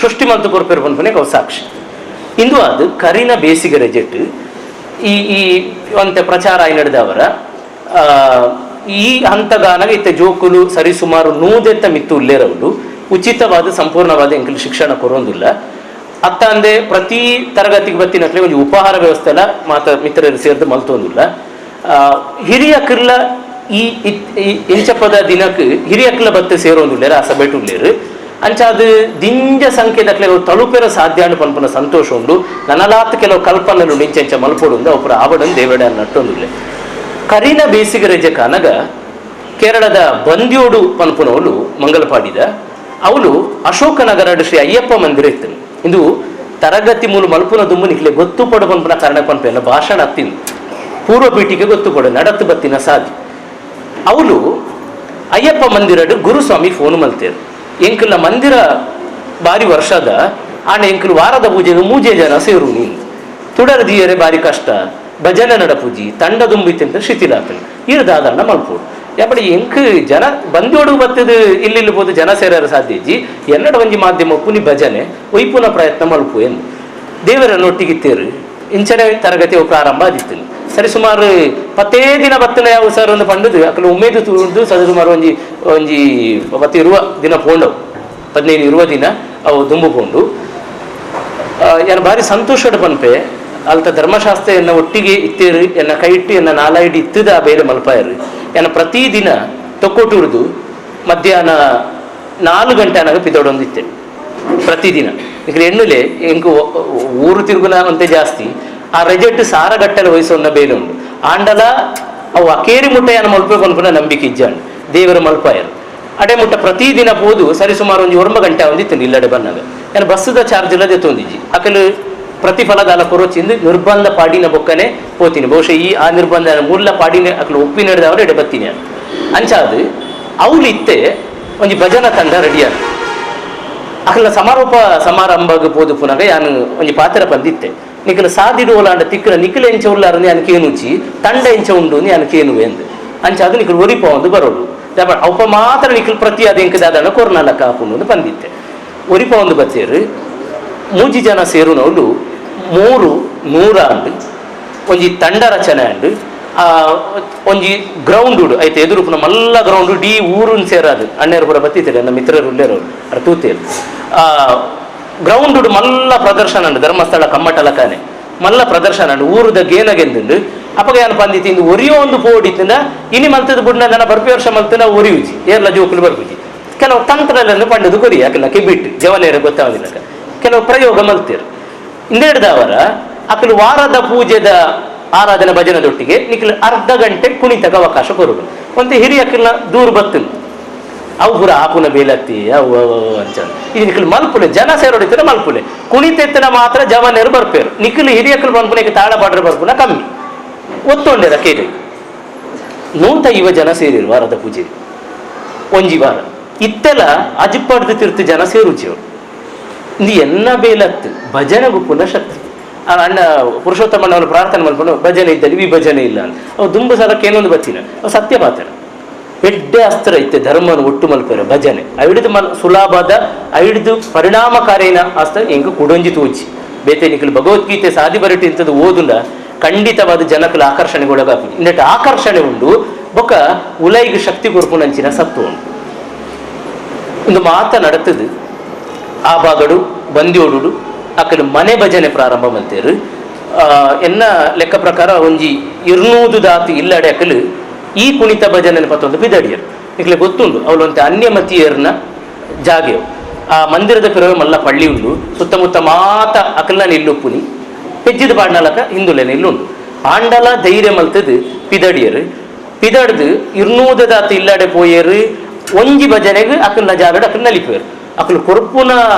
ಸೃಷ್ಟಿ ಮಲ್ತು ಕೊರ್ಪೇರು ಪನ್ಪುನೆ ಅವು ಸಾಕ್ಷಿ. ಇಂದು ಅದು ಕರಿನ ಬೇಸಿಗೆ ರಜೆಟ್ ಈ ಈ ಅಂತೆ ಪ್ರಚಾರ ನಡೆದವರ ಈ ಹಂತಗಾನಗ ಇತ್ತ ಜೋಕುಲು ಸರಿಸುಮಾರು 100 ಮಿತ್ತು ಉಲ್ಲೇರವರು ಉಚಿತವಾದ ಸಂಪೂರ್ಣವಾದ ಎಂಕಲು ಶಿಕ್ಷಣ ಕೊರೋಂದಿಲ್ಲ. ಅತ್ತಂದೆ ಪ್ರತಿ ತರಗತಿಗೆ ಬತ್ತಿನಟ್ಲೆ ಒಂದು ಉಪಹಾರ ವ್ಯವಸ್ಥೆ ಎಲ್ಲ ಮಾತ ಮಿತ್ರರು ಸೇರಿದು ಮಲ್ತೊಂದಿಲ್ಲ. ಹಿರಿಯ ಕಿರ್ಲ ಈ ಇಂಚಪದ ದಿನಕ್ಕೆ ಹಿರಿಯ ಕಿರ್ಲ ಬತ್ತೆ ಸೇರೋಂದುಲ್ಲೇರು ಆ ಸಭೆಟು ಉಲ್ಲೇರು ಅಂಚ ಅದು ದಿಂಜ ಸಂಖ್ಯೆದಕ್ಲೆ ತಲುಪೇರ ಸಾಧ್ಯ ಅನ್ನು ಪನ್ಪುನ ಸಂತೋಷ ಉಂಡು. ನನಲಾತ್ ಕೆಲವು ಕಲ್ಪನೆಲು ಇಂಚ ಇಂಚ ಮಲ್ಪೊಡು ಅವು ಆವಡನ್ ದೇವಡೆ ನಟ್ಟೊಂದುಲ್ಲೆ. ಕರಿನ ಬೇಸಿಗೆ ರಜೆ ಕಾನಗ ಕೇರಳದ ಬಂದ್ಯೋಡು ಪನ್ಪುನವಳು ಮಂಗಲಪಾಡಿದ ಅವಳು ಅಶೋಕನಗರ ಶ್ರೀ ಅಯ್ಯಪ್ಪ ಮಂದಿರ ಇತ್ತು. ಇಂದು ತರಗತಿ ಮೂಲ ಮಲ್ಪುನ ದುಂಬು ನಿಕ್ಲೆ ಗೊತ್ತು ಪಡು ಪನ್ಪುನ ಕಾರಣ ಪನ್ಪೆಲ್ಲ ಭಾಷಣ ಹತ್ತಿಂದು ಪೂರ್ವ ಪೀಠಿಗೆ ಗೊತ್ತು ಪಡು ನಡತ್ತು ಬತ್ತಿನ ಸಾಧಿ ಅವಳು ಅಯ್ಯಪ್ಪ ಮಂದಿರಡು ಗುರುಸ್ವಾಮಿ ಫೋನ್ ಮಲ್ತೇರು ಎಂಕುಲ ಮಂದಿರ ಬಾರಿ ವರ್ಷದ ಆಣ ಎಂಕುಲು ವಾರದ ಪೂಜೆಗೆ ಮೂಜೆ ಜನ ಸೇರು ನೀನು ತುಡರ ದಿಯರೆ ಬಾರಿ ಕಷ್ಟ ಭಜನೆ ನಡಪೂಜಿ ತಂಡ ದುಂಬಿತ್ತಂತ ಶಿಥಿಲಾತನು ಇರದಾದಣ್ಣ ಮಲ್ಪೋಡು ಯಾಪಡಿ ಎಂಕ್ ಜನ ಬಂದೋಡು ಬತ್ತದು ಇಲ್ಲಿ ಪೋದು ಜನ ಸೇರರ ಸಾಧ್ಯ ಇಜ್ಜಿ ಎನ್ನಡ ಒಂಜಿ ಮಾಧ್ಯಮ ಪುನಿ ಭಜನೆ ಒಯ್ಪುನ ಪ್ರಯತ್ನ ಮಲ್ಪು ಎಂದು ದೇವರನ್ನೊಟ್ಟಿಗಿತ್ತೇರು ಇಂಚನೆ ತರಗತಿ ಪ್ರಾರಂಭ ಆದಿತ್ತು. ಸರಿ ಸುಮಾರು ಪತ್ತೇ ದಿನ ಬತ್ತನ ಯಾವ ಸರ್ ಒಂದು ಪಂಡದು ಅಕಲು ಉಮೇದು ತೂಂದು ಸರಿ ಸುಮಾರು ಒಂಜಿ ಒಂಜಿ ಪತ್ತು ಇರುವ ದಿನ ಪೋಂಡವು 15 ಇರುವ ದಿನ ಅವು ದುಂಬು ಪೋಂಡು. ಯಾನು ಭಾರಿ ಸಂತೋಷಡ್ ಪನ್ಪೆ ಅಲ್ತ ಧರ್ಮಶಾಸ್ತ್ರ ಎನ್ನ ಒಟ್ಟಿಗೆ ಇತ್ತೇರು ಎನ್ನ ಕೈಟ್ಟು ಎನ್ನ ನಾಲಾಯಿಡು ಇತ್ತದ ಆ ಬೇರೆ ಮಲ್ಪಾಯರು. ಎನ್ನ ಪ್ರತಿದಿನ ತೊಕ್ಕೊಟುರ್ದು ಮಧ್ಯಾಹ್ನ 4 ಗಂಟೆ ಅನಾಗ ಪಿದೊಡೊಂದಿತ್ತೆ ಪ್ರತಿದಿನ. ಈಗ ಎಣ್ಣುಲೆ ಎಂಕು ಊರು ತಿರುಗುನ ಅಂತೆ ಜಾಸ್ತಿ ಆ ರಜೆಟ್ಟು ಸಾರಗಟ್ಟಲೆ ವಯಸ್ಸೊನ್ನ ಬೇಲೆ ಉಂಡು ಆಂಡಲ ಅವು ಅಕೇರಿ ಮುಟ್ಟೆಯನ್ನು ಮಲ್ಪೆ ಪನ್ಪುನ ನಂಬಿಕೆ ಇಜ್ಜಾಂಡ್ ದೇವರ ಮಲ್ಪಾಯರು. ಅಡೆ ಮುಟ್ಟ ಪ್ರತಿದಿನ ಪೋದು ಸರಿಸುಮಾರು ಒಂದು 9 ಗಂಟೆ ಒಂದಿತ್ತು ಇಲ್ಲಡೆ ಬಂದಾಗ ನಾನು ಬಸ್ಸುದ ಚಾರ್ಜ್ ಇಲ್ಲದೆ ತೊಂದಿಜ್ಜಿ ಅಕಲು ಪ್ರತಿಫಲದಾಲ ಕೊರೊಚಿಂದು ನಿರ್ಬಂಧ ಪಾಡಿನ ಬೊಕ್ಕನೆ ಪೋತೀನಿ. ಬಹುಶಃ ಈ ಆ ನಿರ್ಬಂಧ ಮೂಲ ಪಾಡಿನ ಅಕಲು ಒಪ್ಪಿ ನಡೆದವರು ಎಡೆ ಬತ್ತೀನಿ ಅಂಚಾದು ಅವಳು ಇತ್ತೆ ಒಂಜಿ ಭಜನಾ ತಂಡ ರೆಡಿಯಾದ ಅಕಲ ಸಮಾರೋಪ ಸಮಾರಂಭಕ್ಕೆ ಪೋದು ಪುನಗ ಯಾನು ಒಂಜಿ ಪಾತ್ರ ಬಂದಿತ್ತೆ ನಿಖಲ ಸಾದಿಡುವಲಾಂಡ ತಿಕ್ಕಲ ನಿಖಲ ಎಂಚ ಉಲ್ಲಾರని ಅನಕೇನುಚಿ ತಂಡ ಎಂಚ ಉಂಡು ಅನಕೇನು ಎಂದು ಅಂಚಾದು ನಿಖಲ್ ಒರಿಪ ಒಂದು ಬರೋಡು ಅಲ್ಪ ಮಾತ್ರ ನಿಖಲ್ ಪ್ರತಿ ಅದು ಎಂಕದಾದನ ಕೊರ್ನಲಕ್ಕ ಹಾಕೊಂಡು ಬಂದಿತ್ತೆ ಒರಿಪ ಒಂದು ಬತ್ತೇರು ಮೂಜಿ ಜನ ಸೇರುನವಳು 300 ಅಂಡು ಒಂಜಿ ತಂಡ ರಚನೆ ಅಂಡು ಒಂಜಿ ಗ್ರೌಂಡ್ ಐತೆ ಎದುರು ಮಲ್ಲ ಗ್ರೌಂಡ್ ಡಿ ಊರುನ್ ಸೇರಾದು ಅಣ್ಣರು ಪೂರ ಬತ್ತಿತ್ತಾರೆ ನನ್ನ ಮಿತ್ರರು ಉಳ್ಳೇರವರು ಅರ್ ತೂತೇರು ಗ್ರೌಂಡ್ ಮಲ್ಲ ಪ್ರದರ್ಶನ ಉಂಡು ಧರ್ಮಸ್ಥಳ ಕಮ್ಮಟಲಕಾನೆ ಮಲ್ಲ ಪ್ರದರ್ಶನ ಉಂಡು ಊರುದ ಗೇನಗೆಂದುಂಡು ಅಪ್ಪಗ ಏನು ಬಂದಿತ್ತು ಇಂದು ಒರಿಯೋ ಒಂದು ಪೋಡಿತ್ತಿಂದ ಇನಿ ಮಲ್ತದ ಬುಡ್ನ ನನ್ನ ಬರ್ಪಿ ವರ್ಷ ಮಲ್ತನ ಒರಿಯುಜಿ ಏರ್ಲ ಜೋಕುಲು ಬರ್ಪುಜಿ ಕೆಲವು ತಂತ್ರಗಳನ್ನು ಪಂಡದು ಕೊರಿ ಯಾಕೆಲ್ಲ ಕಿಬಿಟ್ಟು ಜವನೇರ ಗೊತ್ತಾಗಲಿಲ್ಲ ಕೆಲವು ಪ್ರಯೋಗ ಮಲ್ತಿರು ಇಂದೆಡ್ದವರ ಅಕಲು ವಾರದ ಪೂಜೆದ ಆರಾಧನೆ ಭಜನದೊಟ್ಟಿಗೆ ನಿಖಲ್ ಅರ್ಧ ಗಂಟೆ ಕುಣಿತಕ್ಕೆ ಅವಕಾಶ ಕೊರುದು ಒಂದು ಹಿರಿಯಕಲ್ನ ದೂರ ಬತ್ತನು ಅವು ಪೂರ ಆಪುನ ಬೇಲತ್ತಿ ಅವು ಅಂಚ ಇದು ನಿಖಲ್ ಮಲ್ಪುಲೆ ಜನ ಸೇರೋಡಿತ್ತಿನ ಮಲ್ಪುಲೆ ಕುಣಿತೆತ್ತಿನ ಮಾತ್ರ ಜವನೇರು ಬರ್ಪೇರು ನಿಖಲ್ ಹಿರಿಯಕಲ್ ಬಂದ್ಪುನಕ್ಕೆ ತಾಳ ಪಾಡ್ರೆ ಬರ್ಪುನ ಕಮ್ಮಿ ಒತ್ತೊಂಡೆದ ಕೇಳಿ 150 ಜನ ಸೇರಿರು ವಾರದ ಪೂಜೆ ಒಂಜಿ ವಾರ ಇತ್ತೆಲ್ಲ ಅಜಿಪ್ಪಾಡ್ದು ತಿರ್ತು ಜನ ಸೇರುಚಿಯವರು ಇದು ಎನ್ನ ಬೇಲತ್ತು ಭಜನೆಗೂ ಪುನಃ ಶಕ್ತಿ ಆ ಅಣ್ಣ ಪುರುಷೋತ್ತಮಣ್ಣವರು ಪ್ರಾರ್ಥನೆ ಮಾಡ್ಕೊಂಡು ಭಜನೆ ಇದ್ದಲ್ಲಿ ವಿಭಜನೆ ಇಲ್ಲ ಅಂತ ಅವು ದುಂಬು ಸಲಕ್ಕೆ ಏನೊಂದು ಬತ್ತಿನ ಅವು ಸತ್ಯ ಪಾತ್ರ ಎಡ್ಡೆ ಅಸ್ತ್ರ ಇತ್ತೆ ಧರ್ಮನ ಒಟ್ಟು ಮಲ್ಪೇರ ಭಜನೆ ಐಡ್ದು ಮಲ್ ಸುಲಭದ ಐಡ್ದು ಪರಿಣಾಮಕಾರಿನ ಅಸ್ತ್ರ ಎಂಕು ಕುಡೊಂಜಿ ತೂಚಿ ಬೇತೆ ನಿಖಲ್ ಭಗವದ್ಗೀತೆ ಸಾದಿ ಬರಟಿ ಇಂಥದ್ದು ಓದುಂಡ ಖಂಡಿತವಾದ ಜನಕಲ ಆಕರ್ಷಣೆಗೊಳಗಾಪುಂಡು ಇನ್ನಟ್ಟು ಆಕರ್ಷಣೆ ಉಂಡು ಬೊಕ್ಕ ಉಲೈಗೆ ಶಕ್ತಿ ಕೊರ್ಪುನಂಚಿನ ಸತ್ವ ಉಂಡು ಒಂದು ಮಾತ ನಡತದು ಆ ಭಾಗಡು ಬಂದಿಯೋಡು ಅಕಲು ಮನೆ ಭಜನೆ ಪ್ರಾರಂಭ ಮಂತೇರು ಎನ್ನ ಲೆಕ್ಕ ಪ್ರಕಾರ ಒಂಜಿ 200 ದಾತು ಇಲ್ಲಡೆ ಅಕಲು ಈ ಕುಣಿತ ಭಜನೆ ಪತ್ತೊಂದು ಬಿದಡಿಯರು ನಿಕ್ಲೆ ಗೊತ್ತುಂಡು ಅವಳಂತೆ ಅನ್ಯಮತಿಯರ್ನ ಜಾಗೆವು ಆ ಮಂದಿರದ ಪಿರವೆ ಮಲ್ಲ ಪಳ್ಳಿ ಉಂಡು ಸುತ್ತಮುತ್ತ ಮಾತ ಅಕಲ್ನ ಇಲ್ಲುಪ್ಪುನಿ ಪೆಜ್ಜಿದ ಪಾಡ್ನಲಕ ಹಿಂದುಲೇನೆ ಇಲ್ಲುಂಡು ಆಂಡಲ ಧೈರ್ಯ ಮಲ್ತದು ಪಿದಡಿಯರು ಪಿದಡ್ದು 200 ದಾತು ಇಲ್ಲಡೆ ಪೋಯರು ಒಂಜಿ ಭಜನೆಗೆ ಅಕಲ್ನ ಜಾಗಡು ಅಕಲ್ ನಲಿಪೇರು ಅಕಲು ಕೊರ್ಪುನ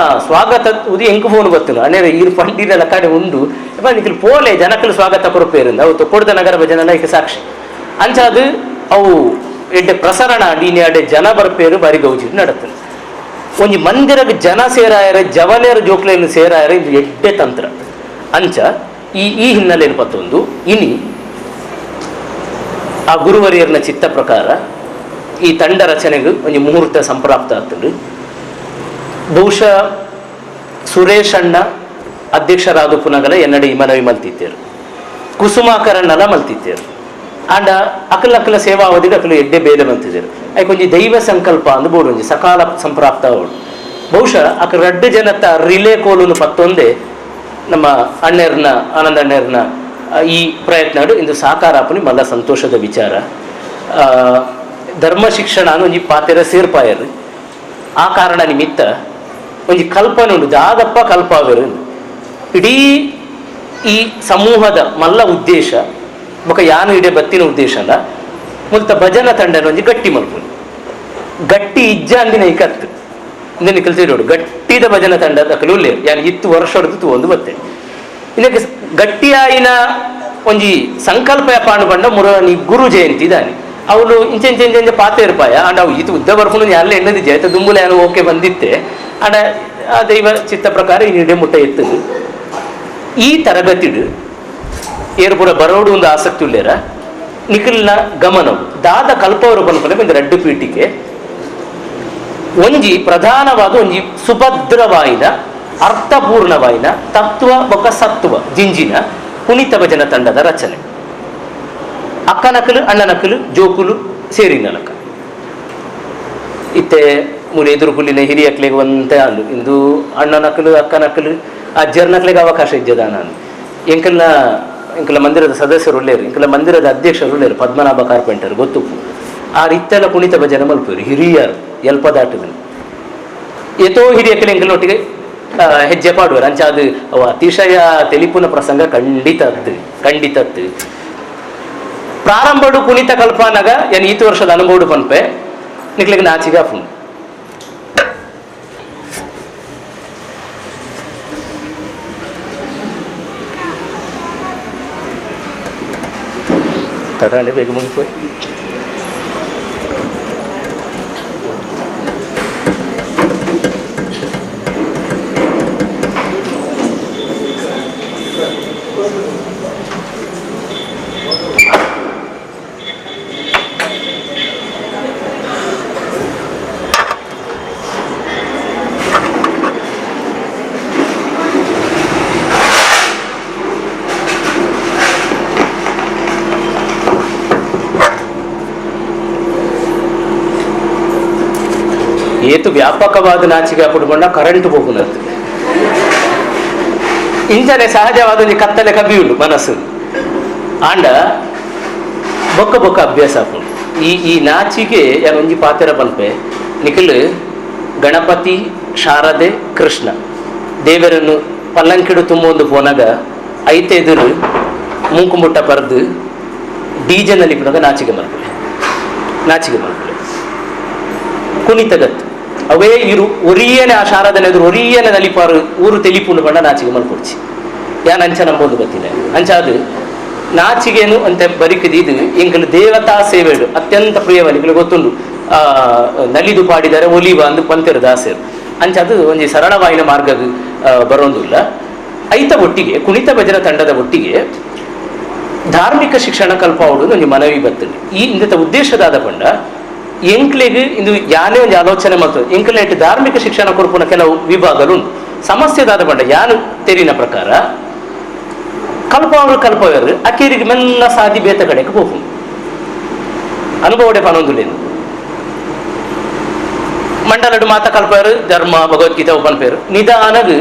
ಸ್ವಾಗತ ಉದಿ ಎಂಕು ಫೋನ್ ಗೊತ್ತಿಲ್ಲ ಅನೇರ ಈರು ಪಂಡಿನ ಲಕಾಡೆ ಉಂಡು ನಿಖಲ್ ಪೋಲೆ ಜನಕಲು ಸ್ವಾಗತ ಕೊರಪೇರಿಂದ ಅವು ತೊಕ್ಕೊಡ್ದ ನಗರ ಭಜನೆ ಇಕ ಸಾಕ್ಷಿ ಅಂಚಾದು ಅವು ಎಡ್ಡೆ ಪ್ರಸರಣ ಅಡೆ ಜನ ಬರ್ಪೇರು ಬಾರಿ ಗೌಜಿ ನಡತದೆ ಒಂಜಿ ಮಂದಿರಕ್ಕೆ ಜನ ಸೇರಾಯರೆ ಜವನೇರ ಜೋಕ್ಲೆಯನ್ನು ಸೇರಾಯರೆ ಇದು ಎಡ್ಡೆ ತಂತ್ರ ಅಂಚ ಈ ಈ ಹಿನ್ನೆಲೆಯನ್ನು ಪತ್ತೊಂದು ಇನಿ ಆ ಗುರುವರಿಯರ್ನ ಚಿತ್ತ ಪ್ರಕಾರ ಈ ತಂಡ ರಚನೆಗೆ ಒಂಜಿ ಮುಹೂರ್ತ ಸಂಪ್ರಾಪ್ತ ಆಗ್ತದೆ. ಬಹುಶಃ ಸುರೇಶ್ ಅಣ್ಣ ಅಧ್ಯಕ್ಷರಾದ ಪುನಗಲ ಎನ್ನಡೆ ಈ ಮನವಿ ಮಲ್ತಿದ್ದೇರು ಕುಸುಮಾಕರಣ್ಣಲ ಮಲ್ತಿದ್ದೇರು ಆಂಡ ಅಕಲ ಅಕಲ ಸೇವಾ ಅವಧಿಗೆ ಅಕಲು ಎಡ್ಡೆ ಬೇಲೆ ಮಲ್ತಿದ್ದೇರು ಐಕೊಂಜಿ ದೈವ ಸಂಕಲ್ಪ ಅಂದು ಬೋಡು ಒಂಜಿ ಸಕಾಲ ಸಂಪ್ರಾಪ್ತ ಅವಳು ಬಹುಶಃ ಅಕ ರಡ್ಡು ಜನತ ರಿಲೇ ಕೋಲುನು ಪತ್ತೊಂದೇ ನಮ್ಮ ಅಣ್ಣರ್ನ ಆನಂದ ಅಣ್ಣರ್ನ ಈ ಪ್ರಯತ್ನ ಇಂದು ಸಾಕಾರ ಆಪುನಿ ಮಲ್ಲ ಸಂತೋಷದ ವಿಚಾರ. ಧರ್ಮ ಶಿಕ್ಷಣ ಒಂಜಿ ಪಾತೆರ ಸೇರ್ಪಾಯರು ಆ ಕಾರಣ ನಿಮಿತ್ತ ಒಂಜಿ ಕಲ್ಪನೆ ಉಂಡು ದಾದಪ್ಪ ಕಲ್ಪಾವೆರು ಇಡೀ ಈ ಸಮೂಹದ ಮಲ್ಲ ಉದ್ದೇಶ ಬೊಕ ಯಾನು ಇಡೀ ಬತ್ತಿನ ಉದ್ದೇಶ ಅಲ್ಲ ಮುಲ್ತ ಭಜನಾ ತಂಡನ ಒಂಜಿ ಗಟ್ಟಿ ಮಲ್ಪುನಿ ಗಟ್ಟಿ ಇಜ್ಜ ಅಂದಿನ ಈ ಕತ್ತು ಇಂದನಿ ಕಲ್ತಿರೋಡು ಗಟ್ಟಿದ ಭಜನಾ ತಂಡ ಅಕಲು ಉಲ್ಲೇರು ಯಾನು ಇತ್ತು ವರ್ಷ ಹೊಡೆದು ಒಂದು ಬತ್ತೆ ಇದಕ್ಕೆ ಗಟ್ಟಿಯಾಯಿನ ಒಂಜಿ ಸಂಕಲ್ಪ ಪಾಂಡು ಬಂಡ ಮುರನಿ ಗುರು ಜಯಂತಿ ದಾನಿ ಅವಳು ಇಂಚೆ ಇಂಚೆ ಇಂಚೆ ಇಂಚೆ ಪಾತೆ ಇರ್ಪಾಯ ಅಂಡ್ ಅವು ಇದು ಉದ್ದ ಬರ್ಕೊಂಡು ಅಲ್ಲೇ ಎಣ್ಣದಿದ್ದೆ ಆಯ್ತು ದುಂಬುಲೆ ಏನು ಓಕೆ ಬಂದಿತ್ತೆ ಅಂಡ ಆ ದೈವ ಚಿತ್ತ ಪ್ರಕಾರ ಈ ಇಡೆ ಮುಟ್ಟ ಎತ್ತದು ಈ ತರಗತಿಡು ಏರ್ಪುರ ಬರೋಡು ಒಂದು ಆಸಕ್ತಿ ಉಳ್ಳೇರ ನಿಖಲ್ನ ಗಮನವು ದಾದ ಕಲ್ಪವರು ಪನ್ಪನೆ ಒಂದು ರಡ್ಡು ಪೀಠಿಕೆ ಒಂಜಿ ಪ್ರಧಾನವಾದ ಒಂಜಿ ಸುಭದ್ರವಾಯಿನ ಅರ್ಥಪೂರ್ಣವಾಯಿನ ತತ್ವ ಬೊಕ ಸತ್ವ ಜಿಂಜಿನ ಪುನೀತ ಭಜನ ತಂಡದ ರಚನೆ. ಅಕ್ಕನಕಲು ಅಣ್ಣನಕಲು ಜೋಕುಲು ಸೇರಿನಲಕ ಇತ್ತೆ ಮೂಲೆ ಎದುರು ಕುಲ್ಲಿನ ಹಿರಿಯಕ್ಲಿಗೆ ಒಂತೆ ಅಂದು ಇಂದು ಅಣ್ಣನಕಲು ಅಕ್ಕನಕಲು ಅಜ್ಜರ್ನಕ್ಲಿಗೆ ಅವಕಾಶ ಇಜ್ಜದ ನಾನು ಎಂಕಲ್ನ ಎಂಕಲ ಮಂದಿರದ ಸದಸ್ಯರು ಉಳ್ಳೇರು, ಎಂಕಲ ಮಂದಿರದ ಅಧ್ಯಕ್ಷರು ಉಳ್ಳೇರು, ಪದ್ಮನಾಭ ಕಾರ್ಪೆಂಟರ್ ಗೊತ್ತುಪ್ಪು. ಆ ಇತ್ತೆಲ್ಲ ಕುಣಿತ ಭಜನೆ ಮಲ್ಪೇರು ಹಿರಿಯರು ಎಲ್ಪ ದಾಟುದನು ಏತೋ ಹಿರಿಯಕಲು ಎಂಕಲ್ನೊಟ್ಟಿಗೆ ಹೆಜ್ಜೆ ಪಾಡುವರು. ಅಂಚ ಅದು ಅವು ಅತಿಶಯ ತೆಲಿಪುನ ಪ್ರಸಂಗ ಖಂಡಿತ ಅತ್ತು ಖಂಡಿತ ಅತ್ತು. ಪ್ರಾರಂಭಡು ಕುಣಿತ ಕಲ್ಪನಾಗ ಏನ್ ಈತು ವರ್ಷದ ಅನುಭವ ಪನ್ಪೆ ನಿಕ್ಲಿಗೆ ನಾಚಿಗೆ ಆಪುಂಡು. ತಡಾಂಡೆ ಬೇಗ ಮುಗಿపోయి ಏತು ವ್ಯಾಪಕವಾದ ನಾಚಿಗೆ ಅಪ್ಪುಡುಕೊಂಡ ಕರೆಂಟ್ ಹೋಗುನದ್ದು ಇಂಚನೆ ಸಹಜವಾದ ಒಂಜಿ ಕತ್ತಲೆ ಕಬಿಯುಂಡು ಮನಸ್ಸು ಆಂಡ ಬೊಕ್ಕ ಬೊಕ್ಕ ಅಭ್ಯಾಸ ಆಪುಂಡು. ಈ ಈ ನಾಚಿಗೆ ಯಾನ್ ಒಂಜಿ ಪಾತೆರ ಪನ್ಪೆ ನಿಖಿಲ್ ಗಣಪತಿ ಶಾರದೆ ಕೃಷ್ಣ ದೇವರನ್ನು ಪಲ್ಲಂಕಿಡು ತುಂಬೊಂದು ಪೋನಾಗ ಐತೆ ಎದುರು ಮೂಕುಮುಟ್ಟ ಪರ್ದು ಡೀಜೆನಲ್ಲಿ ಪುನಗ ನಾಚಿಗೆ ಮಲ್ಪುಲೆ ನಾಚಿಗೆ ಮಲ್ಪುಲೆ ಕುಣಿತಗತ್ತು ಅವೇ ಇರು ಒರಿಯನೆ ಆ ಶಾರದನ ಎದುರು ಒರಿಯನೆ ನಲಿಪಾರು ಊರು ತೆಲಿಪುಂಡು ಬಣ್ಣ ನಾಚಿಗೆ ಮಲ್ಪೊಡ್ಚಿ ಯಾನ್ ಅಂಚ ನಂಬೊಂದು ಬತ್ತಿನ ಅಂಚ ಅದು ನಾಚಿಗೇನು ಅಂತ ಬರಿಕದಿದು ಎಂಕಲು ದೇವತಾ ಸೇವೆಡು ಅತ್ಯಂತ ಪ್ರಿಯವ ನಿಕಲು ಗೊತ್ತುಂಡು ನಲಿದು ಪಾಡಿದರೆ ಒಲಿವ ಅಂದು ಪಂತೆರು ದಾಸರು ಅಂಚ ಅದು ಒಂಜಿ ಸರಳವಾಯಿನ ಮಾರ್ಗ ಬರೋಂದಿಲ್ಲ. ಐತ ಒಟ್ಟಿಗೆ ಕುಣಿತ ಭಜನ ತಂಡದ ಒಟ್ಟಿಗೆ ಧಾರ್ಮಿಕ ಶಿಕ್ಷಣ ಕಲ್ಪಾವಡು ಒಂಜಿ ಮನವಿ ಬರ್ತದೆ. ಈ ಇಂದ ಉದ್ದೇಶದಾದ ಪಂಡ ಎಂಕ್ಲೆಗ್ ಇಂದು ಯಾನೇ ಒಂದು ಆಲೋಚನೆ ಮತ್ತು ಎಂಕ್ಲೆಟ್ ಧಾರ್ಮಿಕ ಶಿಕ್ಷಣ ಕೊರ್ಪುನ ಕೆಲವು ವಿಭಾಗಗಳು ಉಂಟು. ಸಮಸ್ಯೆದಾದ ಪಂಡ ಯಾನು ತೆರಿನ ಪ್ರಕಾರ ಕಲ್ಪವರು ಕಲ್ಪವರು ಅಕೇರಿಗೆ ಮೆಲ್ಲ ಸಾದಿ ಬೇತ ಕಡೆಗೆ ಹೋಗು ಅನುಭವಡೆ ಪನೊಂದುಲೇನು ಮಂಡಲಡು ಮಾತ ಕಲ್ಪರು ಧರ್ಮ ಭಗವದ್ಗೀತೆ ಪನ್ಪೇರು ನಿಧಾನಗ್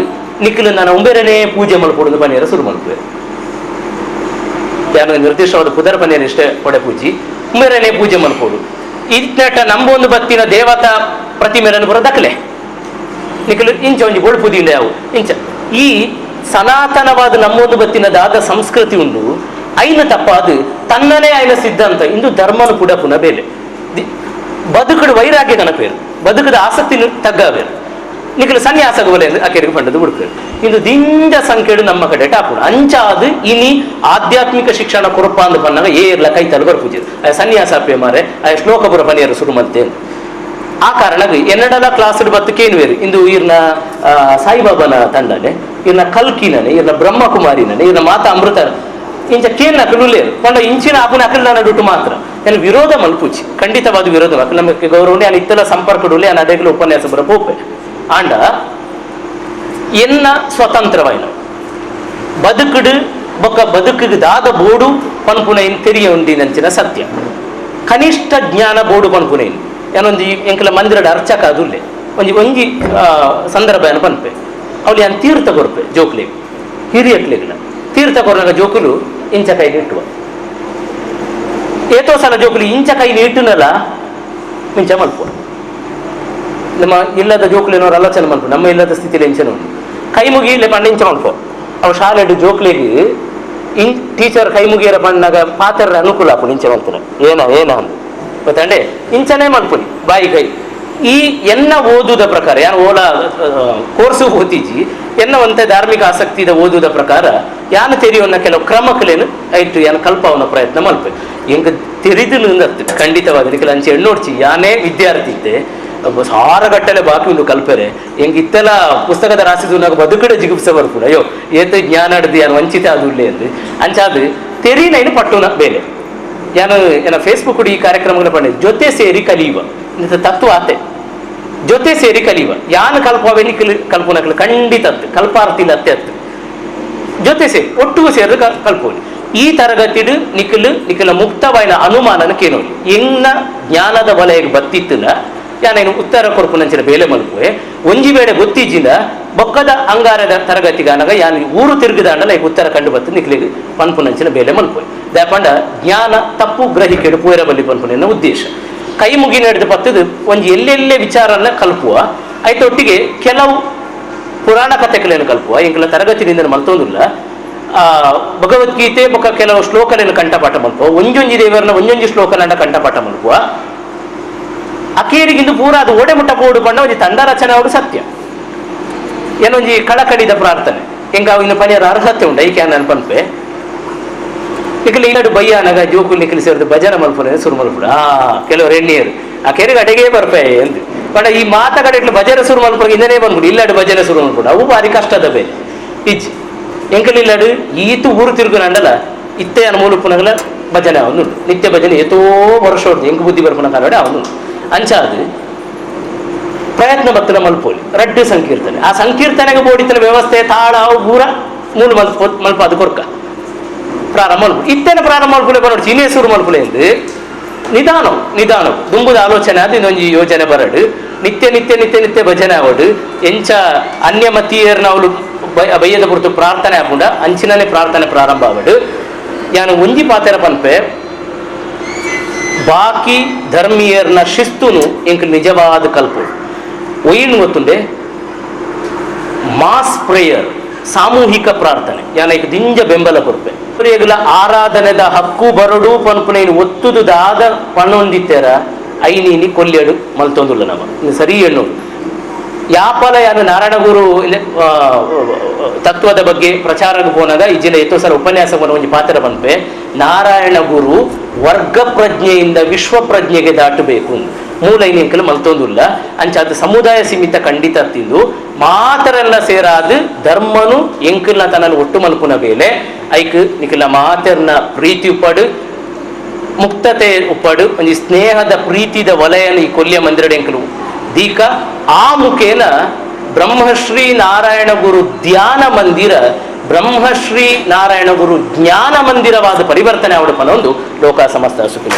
ನಿಖಲು ನಾನು ಉಂಬೆರನೇ ಪೂಜೆ ಮಲ್ಪೊಡುದು ಪನೇರ ಶುರು ಮಲ್ಪೇರು ಯಾನು ನಿರ್ದಿಷ್ಟವಾದ ಪುದರ್ ಪನೇರ ಇಷ್ಟೇ ಕೊಡೆ ಪೂಜಿ ಉಂಬೆರನೇ ಪೂಜೆ ಮಲ್ಪೊಡು ಇತ್ನೆಟ ನಂಬೊಂದು ಬತ್ತಿನ ದೇವತಾ ಪ್ರತಿಮೆರನ್ನು ಬರೋ ದಕ್ಕಲೆ ನಿಖಲು ಇಂಚ ಒಂಜಿ ಬೊಳ್ಪುದಿಂಡ ಯಾವು ಇಂಚ ಈ ಸನಾತನವಾದ ನಮ್ಮೊಂದು ಬತ್ತಿನ ದಾದ ಸಂಸ್ಕೃತಿ ಉಂಡು ಐನ ತಪ್ಪಾದು ತನ್ನನೇ ಐನ ಸಿದ್ಧಾಂತ ಇಂದು ಧರ್ಮನು ಕೂಡ ಪುನಃ ಬೇಲೆ ಬದುಕುಡು ವೈರಾಗ್ಯ ಗಣಪೇರು ಬದುಕದ ಆಸಕ್ತಿ ತಗ್ಗಬೇರು ನಿಖಲು ಸನ್ಯಾಸಗೋಲೆ ಅಕೆರಿಗೆ ಪಂಡದು ಬಿಡ್ಪೇರು ಇಂದು ದಿಂಜ ಸಂಖ್ಯೆಡು ನಮ್ಮ ಕಡೆ ಟಾಪುಡು ಅಂಚಾದು ಇನಿ ಆಧ್ಯಾತ್ಮಿಕ ಶಿಕ್ಷಣ ಕೊರಪ ಅಂದು ಪನ್ನಾಗ ಏರ್ಲ ಕೈ ತಲುಗರು ಪೂಜೆ ಸನ್ಯಾಸ ಅಪ್ಪೆ ಮಾರೆ ಆ ಶ್ಲೋಕಪುರ ಪನಿಯರು ಶುರು ಮಲ್ತೇನು. ಆ ಕಾರಣ ಎನ್ನಡಲ ಕ್ಲಾಸ್ ಬತ್ತಕೇನು ಇಂದು ಇರ್ನ ಸಾಯಿಬಾಬಾನ ತಂಡನೆ ಇರ್ನ ಕಲ್ಕಿನನೆ ಇರ್ನ ಬ್ರಹ್ಮಕುಮಾರಿನನೆ ಇರ್ನ ಮಾತಾ ಅಮೃತ ಇಂಚ ಕೇನ್ ಅಕಲು ಪಂಡ ಇಂಚಿನ ಆಪುನ ಅಕಲ್ ನಡುಟು ಮಾತ್ರ ನಾನು ವಿರೋಧ ಮಲ್ಪುಚಿ ಖಂಡಿತವಾದ ವಿರೋಧ ಅಕಲ್ ನಮಗೆ ಗೌರವ ನಾನು ಇತ್ತೆಲ್ಲ ಸಂಪರ್ಕಡುಲೆ ನಾನು ಅದೇಗಲ ಉಪನ್ಯಾಸ ಬರ ಪೋಪೆ ಆಂಡ ಎನ್ನ ಸ್ವತಂತ್ರವಾಯಿನ ಬದುಕುಡು ಬೊಕ್ಕ ಬದುಕಿಗೆ ದಾದ ಬೋಡು ಪನ್ಪುನ ಇನ್ ತೆರಿಯ ಉಂಡಿನಂಚಿನ ಸತ್ಯ ಕನಿಷ್ಠ ಜ್ಞಾನ ಬೋಡು ಪನ್ಪುನ ಇನ್ ಏನೊಂದು ಎಂಕಲ ಮಂದಿರದ ಅರ್ಚಕ ಅದುಲ್ಲೆ ಒಂಜಿ ಒಂಜಿ ಸಂದರ್ಭ ಏನು ಪನ್ಪೆ ಅವಳು ಏನು ತೀರ್ಥ ಕೊರ್ಪೆ ಜೋಕ್ಲಿಗೆ ಹಿರಿಯಕ್ಲಿಗಿಲ್ಲ ತೀರ್ಥ ಕೊರ್ನಾಗ ಜೋಕುಲು ಇಂಚ ಕೈ ಇಟ್ಟುವ ಏತೋ ಸಲ ಜೋಕುಲು ಇಂಚ ಕೈ ಇಟ್ಟುನಲ್ಲ ಇಂಚ ಮಲ್ಪುವ ನಮ್ಮ ಇಲ್ಲದ ಜೋಕುಲಿನವ್ರು ಆಲೋಚನೆ ಮಲ್ಪು ನಮ್ಮ ಇಲ್ಲದ ಸ್ಥಿತಿಲಿ ಇಂಚನ ಉಂಟು ಕೈ ಮುಗಿಲೆ ಪಂಡ ಇಂಚ ಮಲ್ಪು ಅವು ಶಾಲೆಡು ಜೋಕ್ಲಿಗೆ ಇನ್ ಟೀಚರ್ ಕೈ ಮುಗಿಯರ ಪಣ್ಣಾಗ ಪಾತ್ರ ಅನುಕೂಲ ಆಪುಂಡು ಇಂಚ ಮಲ್ಪುನ ಏನ ಏನ ಅಂದು ಗೊತ್ತಂಡೆ ಇಂಚನೇ ಮಲ್ಪುನಿ ಬಾಯಿ ಕೈ ಈ ಎನ್ನ ಓದುದ ಪ್ರಕಾರ ಯಾನು ಓಲಾ ಕೋರ್ಸು ಓದಿಜಿ ಎನ್ನ ಒಂತೆ ಧಾರ್ಮಿಕ ಆಸಕ್ತಿದ ಓದುದ ಪ್ರಕಾರ ಯಾನು ತೆರಿಯೋನ್ನ ಕೆಲವು ಕ್ರಮಕ್ಕಲೇನು ಐಟು ಯಾನು ಕಲ್ಪವನ್ನ ಪ್ರಯತ್ನ ಮಲ್ಪೆ ಎಂಗ ತೆರಿದು ಖಂಡಿತವಾಗಿ ನಿಖಲ ಅಂಚೆ ಎಣ್ಣೋಡ್ಚಿ ಯಾನೇ ವಿದ್ಯಾರ್ಥಿ ಇದ್ದೆ ಸಾರಗಟ್ಟಲೆ ಬಾಕಿ ಉಂಡು ಕಲ್ಪೆರೆ ಎಂಗ ಇತ್ತೆಲ್ಲ ಪುಸ್ತಕದ ರಾಸಿದು ಬದುಕಡೆ ಜಿಗುಪ್ಸೆ ಬರ್ಪುಡು ಅಯ್ಯೋ ಏತ ಜ್ಞಾನ ಅಡ್ದು ಯಾನು ವಂಚಿತ ಅದು ಅಂದು ಅಂಚಾದು ತೆರಿನೈನು ಪಟ್ಟುನ ಬೇಲೆ ಯಾನು ಏನ ಫೇಸ್ಬುಕ್ ಈ ಕಾರ್ಯಕ್ರಮಗಳ ಪಂಡೆ ಜೊತೆ ಸೇರಿ ಕಲಿಯುವ ತತ್ವ ಆತೆ ಜೊತೆ ಸೇರಿ ಕಲಿಯುವ ಯಾನು ಕಲ್ಪವೆ ಕಲ್ಪನಕಲು ಖಂಡಿತ ಕಲ್ಪಾರ್ತಿಲ್ಲ ಅತ್ತೆ ಅತ್ತು ಜೊತೆ ಸೇರಿ ಒಟ್ಟಿಗೂ ಸೇರಿ ಕಲ್ಪೋಲಿ ಈ ತರಗತಿಡು ನಿಖಿಲ್ ನಿಖಿಲ ಮುಕ್ತವಾಯಿನ ಅನುಮಾನನ ಕೇನೋಲಿ ಎನ್ನ ಜ್ಞಾನದ ವಲಯಕ್ಕೆ ಬತ್ತಿತ್ತಿನ ಯಾನೇನು ಉತ್ತರ ಕೊರ್ಪುನಂಚಿನ ಬೇಲೆ ಮಲ್ಪುವೆ ಒಂಜಿ ವೇಳೆ ಗೊತ್ತಿಜ್ಜಿಂದ ಬೊಕ್ಕದ ಅಂಗಾರದ ತರಗತಿಗಾನಗ ಯಾನ್ ಊರು ತಿರುಗಿದಾಂಡಲ ಈಗ ಉತ್ತರ ಕಂಡು ಬತ್ತು ನಿಖಿಲಿಗೆ ಪನ್ಪುನಂಚಿನ ಬೇಲೆ ಮಲ್ಪುವೆ. ದಾಪಂಡ ಜ್ಞಾನ ತಪ್ಪು ಗ್ರಹಿಕೆಡು ಪೂರ ಬಲ್ಲಿ ಪನ್ಪುನ ಉದ್ದೇಶ. ಕೈ ಮುಗಿ ನಡೆದು ಪತ್ತದು ಒಂಜಿ ಎಲ್ಲೆಲ್ಲೇ ವಿಚಾರನ ಕಲ್ಪುವ ಐತೊಟ್ಟಿಗೆ ಕೆಲವು ಪುರಾಣ ಕಥೆಗಳನ್ನು ಕಲ್ಪುವ. ಎಂಕಲ ತರಗತಿನಿಂದ ಮಲ್ತೊಂದಿಲ್ಲ ಭಗವದ್ಗೀತೆ ಬೊಕ್ಕ ಕೆಲವು ಶ್ಲೋಕಗಳನ್ನು ಕಂಠಪಾಠ ಮಲ್ಪುವ, ಒಂಜೊಂಜಿ ದೇವರನ್ನ ಒಂಜೊಂಜಿ ಶ್ಲೋಕಲನ್ನ ಕಂಠಪಾಠ ಮಲ್ಪುವ. ಅಕೇರಿಗಿಂದು ಪೂರ ಅದು ಓಡೆ ಮುಟ್ಟ ಪೋಡು ಪಂಡ ಒಂಜಿ ತಂಡ ರಚನೆ ಅವರು ಸತ್ಯ ಏನೊಂಜಿ ಕಳಕಳಿದ ಪ್ರಾರ್ಥನೆ ಎಂಕ ಇನ್ನು ಪನಿಯರ ಅರ್ಹತೆ ಉಂಡ ಈಕೆ ನಾನು ಪನ್ಪೆ. ನಿಖಿಲ್ ಇಲ್ಲಡು ಬಯ್ಯಾನಾಗ ಜೋಕು ನಿಖಿಲ್ ಸೇರಿದ ಭಜನೆ ಮಲ್ಪುನ ಸುರು ಮಲ್ಪುಡ ಕೆಲವರು ಎಣ್ಣಿಯರು ಆ ಕೆರೆಗೆ ಅಡೆಗೆ ಬರ್ಪೆ ಎಂದು ಪಂಡ ಈ ಮಾತ ಕಡೆ ಇಟ್ಲು ಭಜನೆ ಸುರು ಮಲ್ಪುರ ಇಂದನೇ ಬಂದ್ಬಿಡು ಇಲ್ಲಡು ಭಜನೆ ಸುರು ಮಲ್ಪುಡ ಅವು ಭಾರಿ ಕಷ್ಟದ ಬೇರೆ ಇಜ್ಜಿ. ಎಂಕಲ್ ಇಲ್ಲಡು ಈತು ಊರು ತಿರುಗುನಂಡಲ ಇತ್ತೆ ಅನುಮೂಲಪುನಗಲ ಭಜನೆ ಅವನು ನಿತ್ಯ ಭಜನೆ ಏತೋ ವರ್ಷ ಹೊಡ್ದು ಎಂಕು ಬುದ್ಧಿ ಬರ್ಪುನ ಕಾಲಡೆ ಅವನು ಅಂಚಾದು ಪ್ರಯತ್ನ ಬತ್ತನ ಮಲ್ಪೋಲಿ ರಡ್ಡು ಸಂಕೀರ್ತನೆ ಆ ಸಂಕೀರ್ತನೆಗೆ ಬೋಡಿತನ ವ್ಯವಸ್ಥೆ ತಾಳ ಅವು ಪೂರ ಮೂಲ ಮಲ್ಪ ಅದು ಕೊರ್ಕ ಪ್ರಾರಂಭ ಮಲ್ಪು ಇತ್ತೇನೆ ಪ್ರಾರಂಭ ಮಲ್ಪುಲೆ ಬರೋಡು ಚೀನೇ ಸುರು ಮಲ್ಪುಲೆ ಎಂದು ನಿಧಾನ ನಿಧಾನ ದುಂಬುದ ಆಲೋಚನೆ ಅದು ಇನ್ನೊಂದು ಯೋಜನೆ ಬರಡು ನಿತ್ಯ ನಿತ್ಯ ನಿತ್ಯ ನಿತ್ಯ ಭಜನೆ ಅವಡು ಎಂಚ ಅನ್ಯಮತೀಯರ್ನ ಅವಳು ಬಯ್ಯದ ಪುರ್ತು ಪ್ರಾರ್ಥನೆ ಆಪುಂಡ ಅಂಚಿನನೆ ಪ್ರಾರ್ಥನೆ ಪ್ರಾರಂಭ ಅವಡು. ಯಾನು ಒಂಜಿ ಪಾತೆರ ಪನ್ಪೆ ಬಾಕಿ ಧರ್ಮೀಯರ್ನ ಶಿಸ್ತುನು ಎಂಕ್ ನಿಜವಾದ ಕಲ್ಪು ಒಯ್ನು ಗೊತ್ತುಂಡೆ ಮಾಸ್ ಪ್ರೇಯರ್ ಸಾಮೂಹಿಕ ಪ್ರಾರ್ಥನೆ ಯಾನೈಕ್ ದಿಂಜ ಬೆಂಬಲ ಕೊರ್ಪೆ ಪ್ರಿಯಗಳ ಆರಾಧನೆದ ಹಕ್ಕು ಬರಡು ಪನ್ಪುನೈನು ಒತ್ತುದು ದಾದ ಪಣ್ಣೊಂದಿತ್ತೆರ ಐನೀನಿ ಕೊಲ್ಯಡು ಮಲ್ತೊಂದುಲ್ಲ ನಮ ಸರಿ ಹೆಣ್ಣು ಯಾಪಲ ಯಾನು ನಾರಾಯಣಗುರು ತತ್ವದ ಬಗ್ಗೆ ಪ್ರಚಾರಕ್ಕೆ ಪೋನಾಗ ಈ ಜಿಲ್ಲೆ ಎತ್ತೋ ಸಲ ಉಪನ್ಯಾಸ ಒಂಜಿ ಪಾತ್ರ ಪನ್ಪೆ ನಾರಾಯಣ ಗುರು ವರ್ಗ ಪ್ರಜ್ಞೆಯಿಂದ ವಿಶ್ವ ಪ್ರಜ್ಞೆಗೆ ದಾಟಬೇಕು ಮೂಲ ಐನಿಂಕಲು ಮಲ್ತೊಂದುಲ್ಲ ಅಂಚಾದ ಸಮುದಾಯ ಸೀಮಿತ ಖಂಡಿತ ತಿಂದು ಮಾತರೆಲ್ಲ ಸೇರಾದ ಧರ್ಮನು ಎಂಕಲ್ನ ತನ್ನನ್ನು ಒಟ್ಟು ಮಲ್ಪುನ ಬೇಲೆ ಐಕ್ ನಿಖಿಲ ಮಾತೆರ್ನ ಪ್ರೀತಿ ಉಪ್ಪಡು ಮುಕ್ತತೆ ಉಪ್ಪಡು ಒಂಜಿ ಸ್ನೇಹದ ಪ್ರೀತಿದ ವಲಯನ ಈ ಕೊಲ್ಯ ಮಂದಿರಡೆ ಎಂಕಲು ದೀಕ ಆ ಮುಖೇನ ಬ್ರಹ್ಮಶ್ರೀ ನಾರಾಯಣ ಗುರು ಧ್ಯಾನ ಮಂದಿರ ಬ್ರಹ್ಮಶ್ರೀ ನಾರಾಯಣ ಗುರು ಜ್ಞಾನ ಮಂದಿರವಾದ ಪರಿವರ್ತನೆ ಅವಡು ಪನೊಂದು ಲೋಕ ಸಮಸ್ತ ಸುಖಿನ.